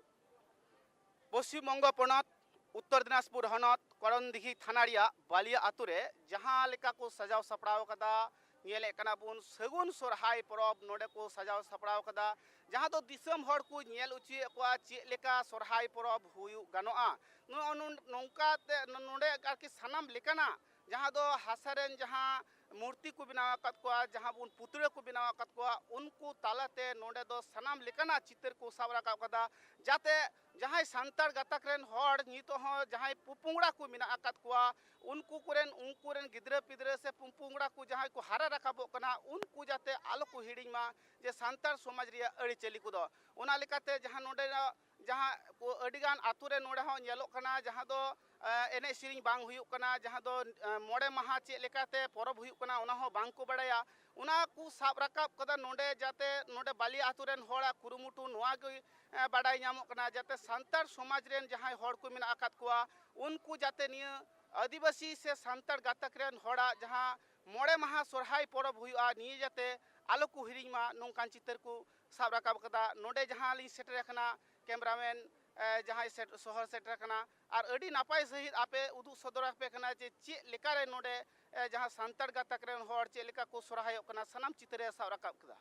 ᱯᱚᱥᱪᱤᱢ ᱵᱚᱝᱜᱚ ᱯᱚᱱᱚᱛ, ᱩᱛᱛᱚᱨ ᱫᱤᱱᱟᱡᱽᱯᱩᱨ ᱦᱚᱱᱚᱛ, ᱠᱚᱨᱚᱱᱫᱤᱜᱷᱤ ᱛᱷᱟᱱᱟ ᱨᱮᱭᱟᱜ ᱵᱟᱞᱤᱭᱟ ᱟᱛᱳ ᱨᱮ ᱡᱟᱦᱟᱸ ᱞᱮᱠᱟ ᱠᱚ ᱥᱟᱡᱟᱣ ᱥᱟᱯᱲᱟᱣ ᱟᱠᱟᱫᱟ, ᱧᱮᱞᱮᱫ ᱠᱟᱱᱟ ᱵᱚᱱ ᱥᱟᱹᱜᱩᱱ ᱥᱚᱨᱦᱟᱭ ᱯᱚᱨᱚᱵᱽ ᱱᱚᱰᱮ ᱠᱚ ᱥᱟᱡᱟᱣ ᱥᱟᱯᱲᱟᱣ ᱟᱠᱟᱫᱟ, ᱡᱟᱦᱟᱸ ᱫᱚ ᱫᱤᱥᱚᱢ ᱦᱚᱲ ᱠᱚ ᱧᱮᱞ ᱚᱪᱚᱭᱮᱫ ᱠᱚᱣᱟ ᱪᱮᱫ ᱞᱮᱠᱟ ᱥᱚᱨᱦᱟᱭ ᱯᱚᱨᱚᱵᱽ ᱦᱩᱭᱩᱜ ᱜᱟᱱᱚᱜᱼᱟ᱾ ᱱᱚᱜᱼᱚ ᱱᱚᱝ-, ᱱᱚᱝᱠᱟ ᱛᱮ ᱱᱚ-, ᱱᱚᱰᱮ ᱟᱨᱠᱤ ᱥᱟᱱᱟᱢ ᱞᱮᱠᱟᱱᱟᱜ ᱡᱟᱦᱟᱸ ᱫᱚ ᱦᱟᱥᱟ ᱨᱮᱱ ᱡᱟᱦᱟᱸ ᱢᱩᱨᱛᱤ ᱠᱚ ᱵᱮᱱᱟᱣ ᱟᱠᱟᱫ ᱠᱚᱣᱟ, ᱡᱟᱦᱟᱸ ᱵᱚᱱ ᱯᱩᱛᱲᱟᱹ ᱠᱚ ᱵᱮᱱᱟᱣ ᱟᱠᱟᱫ ᱠᱚᱣᱟ, ᱩᱱᱠᱩ ᱛᱟᱞᱟᱛᱮ ᱱᱚᱰᱮ ᱫᱚ ᱥᱟᱱᱟᱢ ᱞᱮᱠᱟᱱᱟᱜ ᱪᱤᱛᱟᱹᱨ ᱠᱚ ᱥᱟᱵ ᱨᱟᱠᱟᱵ ᱠᱟᱫᱟ, ᱡᱟᱛᱮ ᱡᱟᱦᱟᱸᱭ ᱥᱟᱱᱛᱟᱲ ᱜᱟᱛᱟᱠ ᱨᱮᱱ ᱦᱚᱲ ᱱᱤᱛᱚᱜ ᱦᱚᱸ ᱡᱟᱦᱟᱸᱭ ᱯᱚᱯᱚᱝᱲᱟ ᱠᱚ ᱢᱮᱱᱟᱜ ᱟᱠᱟᱫ ᱠᱚᱣᱟ, ᱩᱱᱠᱩ ᱠᱚᱨᱮᱱ, ᱩᱱᱠᱩ ᱨᱮᱱ ᱜᱤᱫᱽᱨᱟᱹ ᱯᱤᱫᱽᱨᱟᱹ ᱥᱮ ᱯᱚᱯᱚᱝᱲᱟ ᱠᱚ ᱡᱟᱦᱟᱸᱭ ᱠᱚ ᱦᱟᱨᱟ ᱨᱟᱠᱟᱵᱚᱜ ᱠᱟᱱᱟ, ᱩᱱᱠᱩ ᱡᱟᱛᱮ ᱟᱞᱚ ᱠᱚ ᱦᱤᱲᱤᱧ ᱢᱟ ᱡᱮ ᱥᱟᱱᱛᱟᱲ ᱥᱚᱢᱟᱡᱽ ᱨᱮᱭᱟᱜ ᱟᱹᱨᱤᱪᱟᱹᱞᱤ ᱠᱚᱫᱚ᱾ ᱚᱱᱟ ᱞᱮᱠᱟᱛᱮ ᱡᱟᱦᱟᱸ ᱱᱚᱰᱮᱱᱟᱜ ᱡᱟᱦᱟᱸ ᱠᱚ ᱟᱹᱰᱤᱜᱟᱱ ᱟᱛᱳ ᱨᱮ ᱱᱚᱰᱮ ᱦᱚᱸ ᱧᱮᱞᱚᱜ ᱠᱟᱱᱟ, ᱡᱟᱦᱟᱸ ᱫᱚ, ᱮ, ᱮᱱᱮᱡ ᱥᱮᱨᱮᱧ ᱵᱟᱝ ᱦᱩᱭᱩᱜ ᱠᱟᱱᱟ, ᱡᱟᱦᱟᱸ ᱫᱚ, ᱮ, ᱢᱚᱬᱮ ᱢᱟᱦᱟ ᱪᱮᱫ ᱞᱮᱠᱟᱛᱮ ᱯᱚᱨᱚᱵᱽ ᱦᱩᱭᱩᱜ ᱠᱟᱱᱟ, ᱚᱱᱟ ᱦᱚᱸ ᱵᱟᱝ ᱠᱚ ᱵᱟᱲᱟᱭᱟ᱾ ᱚᱱᱟ ᱠᱚ ᱥᱟᱵ ᱨᱟᱠᱟᱵ ᱠᱟᱫᱟ ᱱᱚᱰᱮ, ᱡᱟᱛᱮ ᱱᱚᱰᱮ ᱵᱟᱞᱤᱭᱟ ᱟᱛᱳ ᱨᱮᱱ ᱦᱚᱲᱟᱜ ᱠᱩᱨᱩᱢᱩᱴᱩ ᱱᱚᱣᱟ ᱜᱮ, ᱮ, ᱵᱟᱰᱟᱭ ᱧᱟᱢᱚᱜ ᱠᱟᱱᱟ, ᱡᱟᱛᱮ ᱥᱟᱱᱛᱟᱲ ᱥᱚᱢᱟᱡᱽ ᱨᱮᱱ ᱡᱟᱦᱟᱸᱭ ᱦᱚᱲ ᱠᱚ ᱢᱮᱱᱟᱜ ᱟᱠᱟᱫ ᱠᱚᱣᱟ, ᱩᱱᱠᱩ ᱡᱟᱛᱮ ᱱᱤᱭᱟᱹ ᱟᱹᱫᱤᱵᱟᱹᱥᱤ ᱥᱮ ᱥᱟᱱᱛᱟᱲ ᱜᱟᱛᱟᱠ ᱨᱮᱱ ᱦᱚᱲᱟᱜ ᱡᱟᱦᱟᱸ ᱢᱚᱬᱮ ᱢᱟᱦᱟ ᱥᱚᱨᱦᱟᱭ ᱯᱚᱨᱚᱵᱽ ᱦᱩᱭᱩᱜᱼᱟ, ᱱᱤᱭᱟᱹ ᱡᱟᱛᱮ ᱟᱞᱚ ᱠᱚ ᱦᱤᱲᱤᱧ ᱢᱟ, ᱱᱚᱝᱠᱟᱱ ᱪᱤᱛᱟᱹᱨ ᱠᱚ ᱥᱟᱵ ᱨᱟᱠᱟᱵ ᱟᱠᱟᱫᱟ᱾ ᱱᱚᱰᱮ ᱡᱟᱦᱟᱸ ᱞᱤᱧ ᱥᱮᱴᱮᱨ ᱟᱠᱟᱱᱟ, ᱠᱮᱢᱨᱟᱢᱮᱱ, ᱮ, ᱡᱟᱦᱟᱸᱭ ᱥᱮᱴ-, ᱥᱚᱦᱚᱨ ᱥᱮᱴᱮᱨ ᱟᱠᱟᱱᱟ, ᱟᱨ ᱟᱹᱰᱤ ᱱᱟᱯᱟᱭ ᱥᱟᱺᱦᱤᱡ ᱟᱯᱮ ᱩᱫᱩᱜ ᱥᱚᱫᱚᱨ ᱟᱯᱮ ᱠᱟᱱᱟ ᱡᱮ ᱪᱮᱫ ᱞᱮᱠᱟᱨᱮ ᱱᱚᱰᱮ, ᱮ, ᱡᱟᱦᱟᱸ ᱥᱟᱱᱛᱟᱲ ᱜᱟᱛᱟᱠ ᱨᱮᱱ ᱦᱚᱲ ᱪᱮᱫ ᱞᱮᱠᱟ ᱠᱚ ᱥᱚᱨᱦᱟᱭᱚᱜ ᱠᱟᱱᱟ, ᱥᱟᱱᱟᱢ ᱪᱤᱛᱟᱹᱨ ᱮ ᱥᱟᱵ ᱨᱟᱠᱟᱵ ᱠᱮᱫᱟ᱾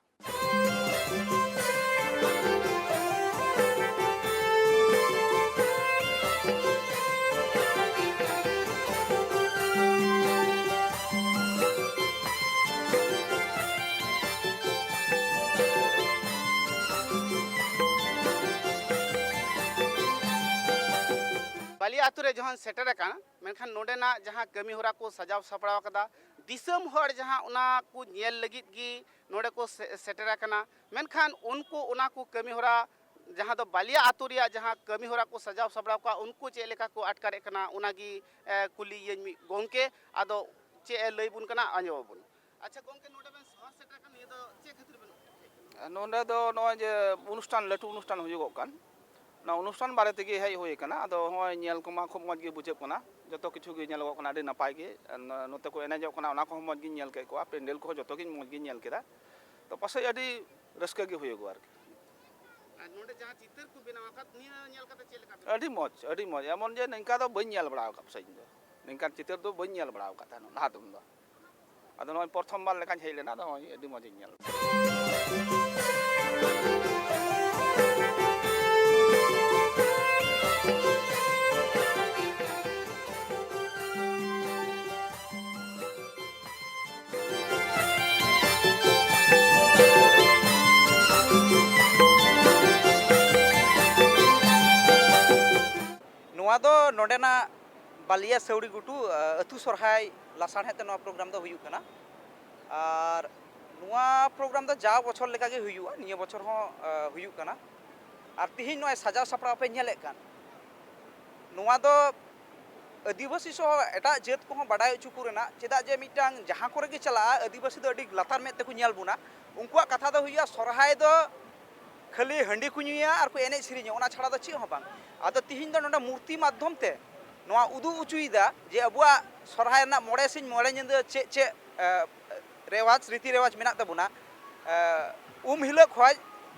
ᱟᱞᱮ ᱟᱹᱛᱩ ᱨᱮ ᱡᱚᱠᱷᱚᱱ ᱥᱮᱴᱮᱨ ᱟᱠᱟᱱ, ᱢᱮᱱᱠᱷᱟᱱ ᱱᱚᱰᱮᱱᱟᱜ ᱡᱟᱦᱟᱸ ᱠᱟᱹᱢᱤ ᱦᱚᱨᱟ ᱠᱚ ᱥᱟᱡᱟᱣ ᱥᱟᱯᱲᱟᱣ ᱟᱠᱟᱫᱟ, ᱫᱤᱥᱚᱢ ᱦᱚᱲ ᱡᱟᱦᱟᱸ ᱚᱱᱟ ᱠᱚ ᱧᱮᱞ ᱞᱟᱹᱜᱤᱫ ᱜᱮ ᱱᱚᱰᱮ ᱠᱚ ᱥᱮ-, ᱥᱮᱴᱮᱨ ᱟᱠᱟᱱᱟ᱾ ᱢᱮᱱᱠᱷᱟᱱ ᱩᱱᱠᱩ ᱚᱱᱟ ᱠᱚ ᱠᱟᱹᱢᱤ ᱦᱚᱨᱟ, ᱡᱟᱦᱟᱸ ᱫᱚ ᱵᱟᱞᱤᱭᱟ ᱟᱹᱛᱩ ᱨᱮᱭᱟᱜ ᱡᱟᱦᱟᱸ ᱠᱟᱹᱢᱤ ᱦᱚᱨᱟ ᱠᱚ ᱥᱟᱡᱟᱣ ᱥᱟᱯᱲᱟᱣ ᱠᱚᱣᱟ, ᱩᱱᱠᱩ ᱪᱮᱫ ᱞᱮᱠᱟ ᱠᱚ ᱟᱴᱠᱟᱨᱮᱫ ᱠᱟᱱᱟ, ᱚᱱᱟᱜᱮ, ᱮ, ᱠᱩᱞᱤᱭᱟᱹᱧ ᱢᱤᱫ ᱜᱚᱢᱠᱮ᱾ ᱟᱫᱚ ᱪᱮᱫ ᱮ ᱞᱟᱹᱭ ᱵᱚᱱ ᱠᱟᱱᱟ, ᱟᱸᱡᱚᱢ ᱟᱵᱚᱱ᱾ ᱟᱪᱪᱷᱟ ᱜᱚᱢᱠᱮ, ᱱᱚᱰᱮ ᱵᱮᱱ ᱥᱚᱦᱚᱨ ᱥᱮᱴᱮᱨ ᱟᱠᱟᱱ, ᱱᱤᱭᱟᱹ ᱫᱚ ᱪᱮᱫ ᱠᱷᱟᱹᱛᱤᱨ ᱵᱮᱱ ᱦᱮᱡ ᱟᱠᱟᱱᱟ? ᱱᱚᱰᱮ ᱫᱚ ᱱᱚᱜᱼᱚᱭ ᱡᱮ ᱚᱱᱩᱥᱴᱷᱟᱱ, ᱞᱟᱹᱴᱩ ᱚᱱᱩᱥᱴᱷᱟᱱ ᱦᱩᱭᱩᱜᱚᱜ ᱠᱟᱱ, ᱚᱱᱟ ᱚᱱᱩᱥᱴᱷᱟᱱ ᱵᱟᱨᱮ ᱛᱮᱜᱮ ᱦᱮᱡ ᱦᱩᱭ ᱟᱠᱟᱱᱟ᱾ ᱟᱫᱚ ᱱᱚᱜᱼᱚᱭ ᱧᱮᱞ ᱠᱚᱢᱟ ᱠᱷᱩᱵ ᱢᱚᱡᱽ ᱜᱮ ᱵᱩᱡᱷᱟᱹᱜ ᱠᱟᱱᱟ, ᱡᱚᱛᱚ ᱠᱤᱪᱷᱩ ᱜᱮ ᱧᱮᱞᱚᱜᱚᱜ ᱠᱟᱱᱟ ᱟᱹᱰᱤ ᱱᱟᱯᱟᱭ ᱜᱮ᱾ ᱱᱚᱛᱮ ᱠᱚ ᱮᱱᱮᱡᱚᱜ ᱠᱟᱱᱟ, ᱚᱱᱟ ᱠᱚᱦᱚᱸ ᱢᱚᱡᱽ ᱜᱤᱧ ᱧᱮᱞ ᱠᱮᱫ ᱠᱚᱣᱟ, ᱯᱮᱱᱰᱮᱞ ᱠᱚᱦᱚᱸ ᱡᱚᱛᱚ ᱜᱤᱧ ᱢᱚᱡᱽ ᱜᱤᱧ ᱧᱮᱞ ᱠᱮᱫᱟ᱾ ᱛᱚ ᱯᱟᱥᱮᱡ ᱟᱹᱰᱤ ᱨᱟᱹᱥᱠᱟᱹ ᱜᱮ ᱦᱩᱭᱩᱜᱚᱜᱼᱟ ᱟᱨᱠᱤ᱾ ᱟᱨ ᱱᱚᱰᱮ ᱡᱟᱦᱟᱸ ᱪᱤᱛᱟᱹᱨ ᱠᱚ ᱵᱮᱱᱟᱣ ᱟᱠᱟᱫ, ᱱᱤᱭᱟᱹ ᱧᱮᱞ ᱠᱟᱛᱮ ᱪᱮᱫ ᱞᱮᱠᱟ ᱵᱮᱱ ᱟᱹᱰᱤ ᱢᱚᱡᱽ, ᱟᱹᱰᱤ ᱢᱚᱡᱽ᱾ ᱮᱢᱚᱱ ᱡᱮ ᱱᱤᱝᱠᱟ ᱫᱚ ᱵᱟᱹᱧ ᱧᱮᱞ ᱵᱟᱲᱟ ᱟᱠᱟᱫ ᱯᱟᱥᱮᱡ ᱤᱧ ᱫᱚ᱾ ᱱᱤᱝᱠᱟᱱ ᱪᱤᱛᱟᱹᱨ ᱫᱚ ᱵᱟᱹᱧ ᱧᱮᱞ ᱵᱟᱲᱟ ᱟᱠᱟᱫ ᱛᱟᱦᱮᱱᱟ ᱞᱟᱦᱟ ᱛᱟᱭᱚᱢ ᱫᱚ᱾ ᱟᱫᱚ ᱱᱚᱜᱼᱚᱭ ᱯᱨᱚᱛᱷᱚᱢ ᱵᱟᱨ ᱞᱮᱠᱟᱧ ᱦᱮᱡ ᱞᱮᱱᱟ, ᱟᱫᱚ ᱱᱚᱜᱼᱚᱭ ᱟᱹᱰᱤ ᱢᱚᱡᱽ ᱤᱧ ᱧᱮᱞ ᱠᱮᱫᱟ᱾ ᱱᱚᱣᱟ ᱫᱚ ᱱᱚᱰᱮᱱᱟᱜ ᱵᱟᱞᱤᱭᱟ ᱥᱟᱹᱣᱲᱤ ᱜᱷᱩᱴᱩ, ᱟ, ᱟᱹᱛᱩ ᱥᱚᱨᱦᱟᱭ ᱞᱟᱥᱟᱲᱦᱮᱫ ᱛᱮ ᱱᱚᱣᱟ ᱯᱨᱳᱜᱨᱟᱢ ᱫᱚ ᱦᱩᱭᱩᱜ ᱠᱟᱱᱟ᱾ ᱟᱨ ᱱᱚᱣᱟ ᱯᱨᱳᱜᱨᱟᱢ ᱫᱚ ᱡᱟᱣ ᱵᱚᱪᱷᱚᱨ ᱞᱮᱠᱟᱜᱮ ᱦᱩᱭᱩᱜᱼᱟ, ᱱᱤᱭᱟᱹ ᱵᱚᱪᱷᱚᱨ ᱦᱚᱸ, ᱟ, ᱦᱩᱭᱩᱜ ᱠᱟᱱᱟ᱾ ᱟᱨ ᱛᱤᱦᱤᱧ ᱱᱚᱜᱼᱚᱭ ᱥᱟᱡᱟᱣ ᱥᱟᱯᱲᱟᱣ ᱯᱮ ᱧᱮᱞᱮᱫ ᱠᱟᱱ, ᱱᱚᱣᱟ ᱫᱚ ᱟᱹᱫᱤᱵᱟᱹᱥᱤ ᱥᱚᱦᱚ ᱮᱴᱟᱜ ᱡᱟᱹᱛ ᱠᱚᱦᱚᱸ ᱵᱟᱰᱟᱭ ᱦᱚᱪᱚ ᱠᱚ ᱨᱮᱱᱟᱜ, ᱪᱮᱫᱟᱜ ᱡᱮ ᱢᱤᱫᱴᱟᱝ ᱡᱟᱦᱟᱸ ᱠᱚᱨᱮ ᱜᱮ ᱪᱟᱞᱟᱜᱼᱟ, ᱟᱹᱫᱤᱵᱟᱹᱥᱤ ᱫᱚ ᱟᱹᱰᱤ ᱞᱟᱛᱟᱨ ᱢᱮᱫ ᱛᱮᱠᱚ ᱧᱮᱞ ᱵᱚᱱᱟ᱾ ᱩᱱᱠᱩᱣᱟᱜ ᱠᱟᱛᱷᱟ ᱫᱚ ᱦᱩᱭᱩᱜᱼᱟ, ᱥᱚᱨᱦᱟᱭ ᱫᱚ ᱠᱷᱟᱹᱞᱤ ᱦᱟᱺᱰᱤ ᱠᱚ ᱧᱩᱭᱟ ᱟᱨ ᱠᱚ ᱮᱱᱮᱡ ᱥᱮᱨᱮᱧᱟ, ᱚᱱᱟ ᱪᱷᱟᱲᱟ ᱫᱚ ᱪᱮᱫ ᱦᱚᱸ ᱵᱟᱝ᱾ ᱟᱫᱚ ᱛᱤᱦᱤᱧ ᱫᱚ ᱱᱚᱰᱮ ᱢᱩᱨᱛᱤ ᱢᱟᱫᱽᱫᱷᱚᱢ ᱛᱮ ᱱᱚᱣᱟ ᱩᱫᱩᱜ ᱦᱚᱪᱚᱭᱮᱫᱟ ᱡᱮ ᱟᱵᱚᱣᱟᱜ ᱥᱚᱨᱦᱟᱭ ᱨᱮᱱᱟᱜ ᱢᱚᱬᱮ ᱥᱤᱧ ᱢᱚᱬᱮ ᱧᱤᱫᱟᱹ ᱪᱮᱫ ᱪᱮᱫ, ᱮ, ᱨᱮᱣᱟᱡᱽ, ᱨᱤᱛᱤ ᱨᱮᱣᱟᱡᱽ ᱢᱮᱱᱟᱜ ᱛᱟᱵᱚᱱᱟ, ᱮ, ᱩᱢ ᱦᱤᱞᱳᱜ ᱠᱷᱚᱱ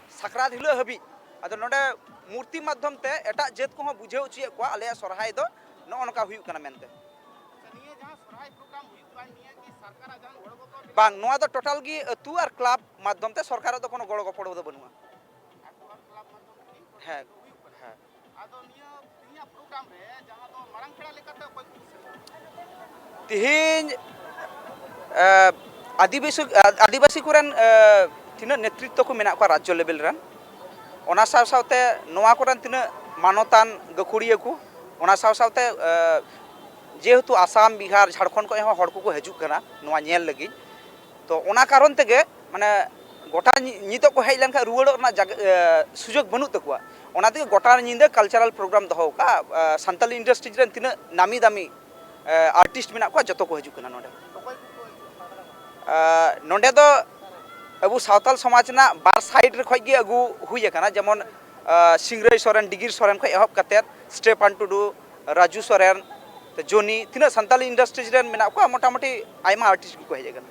ᱥᱟᱠᱨᱟᱛ ᱦᱤᱞᱳᱜ ᱦᱟᱹᱵᱤᱡ᱾ ᱟᱫᱚ ᱱᱚᱰᱮ ᱢᱩᱨᱛᱤ ᱢᱟᱫᱽᱫᱷᱚᱢ ᱛᱮ ᱮᱴᱟᱜ ᱡᱟᱹᱛ ᱠᱚᱦᱚᱸ ᱵᱩᱡᱷᱟᱹᱣ ᱦᱚᱪᱚᱭᱮᱫ ᱠᱚᱣᱟ ᱟᱞᱮᱭᱟᱜ ᱥᱚᱨᱦᱟᱭ ᱫᱚ ᱱᱚᱜᱼᱚ ᱱᱚᱝᱠᱟ ᱦᱩᱭᱩᱜ ᱠᱟᱱᱟ ᱢᱮᱱᱛᱮ᱾ ᱟᱪᱪᱷᱟ, ᱱᱤᱭᱟᱹ ᱡᱟᱦᱟᱸ ᱥᱚᱨᱦᱟᱭ ᱯᱨᱳᱜᱨᱟᱢ ᱦᱩᱭᱩᱜ ᱠᱟᱱ, ᱱᱤᱭᱟᱹ ᱠᱤ ᱥᱚᱨᱠᱟᱨᱟᱜ ᱡᱟᱦᱟᱱ ᱜᱚᱲᱚ ᱜᱚᱯᱚᱲ ᱢᱮᱱᱟᱜᱼᱟ? ᱵᱟᱝ, ᱱᱚᱣᱟ ᱫᱚ ᱴᱳᱴᱟᱞ ᱜᱮ ᱟᱹᱛᱩ ᱟᱨ ᱠᱞᱟᱵᱽ ᱢᱟᱫᱽᱫᱷᱚᱢ ᱛᱮ, ᱥᱚᱨᱠᱟᱨᱟᱜ ᱫᱚ ᱠᱳᱱᱳ ᱜᱚᱲᱚ ᱜᱚᱯᱚᱲ ᱫᱚ ᱵᱟᱹᱱᱩᱜᱼᱟ᱾ ᱟᱹᱛᱩ ᱟᱨ ᱠᱞᱟᱵᱽ ᱢᱟᱫᱽᱫᱷᱚᱢ ᱛᱮᱜᱮ ᱯᱨᱳᱜᱨᱟᱢ ᱦᱮᱸ, ᱫᱚ ᱦᱩᱭᱩᱜ ᱠᱟᱱᱟ᱾ ᱦᱮᱸ᱾ ᱟᱫᱚ ᱱᱤᱭᱟᱹ ᱛᱮᱦᱮᱧᱟᱜ ᱯᱨᱳᱜᱨᱟᱢ ᱨᱮ ᱡᱟᱦᱟᱸ ᱫᱚ ᱢᱟᱨᱟᱝ ᱯᱮᱲᱟ ᱞᱮᱠᱟᱛᱮ ᱚᱠᱚᱭ ᱠᱚ ᱥᱮᱴᱮᱨ? ᱛᱮᱦᱮᱧ, ᱮ, ᱟᱹᱫᱤᱵᱟᱹᱥᱤ, ᱟᱹᱫᱤᱵᱟᱹᱥᱤ ᱠᱚᱨᱮᱱ, ᱮ, ᱛᱤᱱᱟᱹᱜ ᱱᱮᱛᱨᱤᱛᱛᱚ ᱠᱚ ᱢᱮᱱᱟᱜ ᱠᱚᱣᱟ ᱨᱟᱡᱽᱡᱚ ᱞᱮᱵᱮᱞ ᱨᱮᱱ, ᱚᱱᱟ ᱥᱟᱶ ᱥᱟᱶᱛᱮ ᱱᱚᱣᱟ ᱠᱚᱨᱮᱱ ᱛᱤᱱᱟᱹᱜ ᱢᱟᱱᱚᱛᱟᱱ ᱜᱟᱹᱠᱷᱩᱲᱤᱭᱟᱹ ᱠᱚ, ᱚᱱᱟ ᱥᱟᱶ ᱥᱟᱶᱛᱮ ᱡᱮᱦᱮᱛᱩ ᱟᱥᱟᱢ, ᱵᱤᱦᱟᱨ, ᱡᱷᱟᱲᱠᱷᱚᱸᱰ ᱠᱷᱚᱱ ᱦᱚᱸ ᱦᱚᱲ ᱠᱚᱠᱚ ᱦᱤᱡᱩᱜ ᱠᱟᱱᱟ ᱱᱚᱣᱟ ᱧᱮᱞ ᱞᱟᱹᱜᱤᱫ, ᱛᱚ ᱚᱱᱟ ᱠᱟᱨᱚᱱ ᱛᱮᱜᱮ ᱢᱟᱱᱮ ᱜᱚᱴᱟ ᱧᱤ- ᱧᱤᱛᱚᱜ ᱠᱚ ᱦᱮᱡ ᱞᱮᱱᱠᱷᱟᱱ ᱨᱩᱣᱟᱹᱲᱚᱜ ᱨᱮᱱᱟᱜ ᱡᱟᱜᱟ, ᱮ, ᱥᱩᱡᱳᱜᱽ ᱵᱟᱹᱱᱩᱜ ᱛᱟᱠᱚᱣᱟ᱾ ᱚᱱᱟ ᱛᱮᱜᱮ ᱜᱚᱴᱟ ᱧᱤᱫᱟᱹ ᱠᱟᱞᱪᱟᱨᱟᱞ ᱯᱨᱳᱜᱨᱟᱢ ᱫᱚᱦᱚ ᱟᱠᱟᱫᱼᱟ᱾ ᱮ, ᱥᱟᱱᱛᱟᱞᱤ ᱤᱱᱰᱟᱥᱴᱨᱤᱡᱽ ᱨᱮᱱ ᱛᱤᱱᱟᱹᱜ ᱱᱟᱢᱤ ᱫᱟᱢᱤ, ᱮ, ᱟᱨᱴᱤᱥᱴ ᱢᱮᱱᱟᱜ ᱠᱚᱣᱟ, ᱡᱚᱛᱚ ᱠᱚ ᱦᱤᱡᱩᱜ ᱠᱟᱱᱟ ᱱᱚᱰᱮ᱾ ᱮ, ᱱᱚᱰᱮ ᱫᱚ ᱟᱵᱚ ᱥᱟᱶᱛᱟᱞ ᱥᱚᱢᱟᱡᱽ ᱨᱮᱱᱟᱜ ᱵᱟᱨ ᱥᱟᱭᱤᱰ ᱨᱮ ᱠᱷᱚᱡ ᱜᱮ ᱟᱹᱜᱩ ᱦᱩᱭ ᱟᱠᱟᱱᱟ, ᱡᱮᱢᱚᱱ ᱮ, ᱥᱤᱝᱨᱟᱹᱭ ᱥᱚᱨᱮᱱ, ᱰᱤᱜᱤᱨ ᱥᱚᱨᱮᱱ ᱠᱷᱚᱱ ᱮᱦᱚᱵ ᱠᱟᱛᱮᱫ ᱥᱴᱮᱯᱟᱱ ᱴᱩᱰᱩ, ᱨᱟᱡᱩ ᱥᱚᱨᱮᱱ, ᱡᱚᱱᱤ, ᱛᱤᱱᱟᱹᱜ ᱥᱟᱱᱛᱟᱞᱤ ᱤᱱᱰᱟᱥᱴᱨᱤᱡᱽ ᱨᱮᱱ ᱢᱮᱱᱟᱜ ᱠᱚᱣᱟ, ᱢᱚᱴᱟᱢᱩᱴᱤ ᱟᱭᱢᱟ ᱟᱨᱴᱤᱥᱴ ᱜᱮᱠᱚ ᱦᱮᱡ ᱟᱠᱟᱱᱟ᱾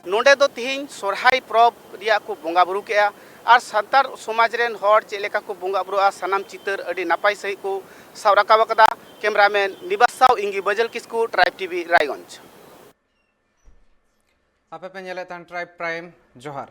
ᱱᱚᱰᱮ ᱫᱚ ᱛᱮᱦᱮᱧ ᱥᱚᱨᱦᱟᱭ ᱯᱚᱨᱚᱵᱽ ᱨᱮᱭᱟᱜ ᱠᱚ ᱵᱚᱸᱜᱟ ᱵᱩᱨᱩ ᱠᱮᱜᱼᱟ ᱟᱨ ᱥᱟᱱᱛᱟᱲ ᱥᱚᱢᱟᱡᱽ ᱨᱮᱱ ᱦᱚᱲ ᱪᱮᱫ ᱞᱮᱠᱟ ᱠᱚ ᱵᱚᱸᱜᱟ ᱵᱩᱨᱩᱜᱼᱟ, ᱥᱟᱱᱟᱢ ᱪᱤᱛᱟᱹᱨ ᱟᱹᱰᱤ ᱱᱟᱯᱟᱭ ᱥᱟᱺᱦᱤᱡ ᱠᱚ ᱥᱟᱵ ᱨᱟᱠᱟᱵ ᱟᱠᱟᱫᱟ᱾ ᱠᱮᱢᱨᱟᱢᱮᱱ ᱱᱤᱵᱟᱥ ᱥᱟᱶ ᱤᱧ ᱜᱮ ᱵᱟᱹᱡᱟᱹᱞ ᱠᱤᱥᱠᱩ, ᱴᱨᱟᱭᱤᱵᱽ ᱴᱤᱵᱷᱤ, ᱨᱟᱭᱜᱚᱸᱡᱽ᱾ ᱟᱯᱮ ᱯᱮ ᱧᱮᱞᱮᱫ ᱛᱟᱦᱮᱱ ᱴᱨᱟᱭᱤᱵᱽ ᱯᱨᱟᱭᱤᱢ᱾ ᱡᱚᱦᱟᱨ᱾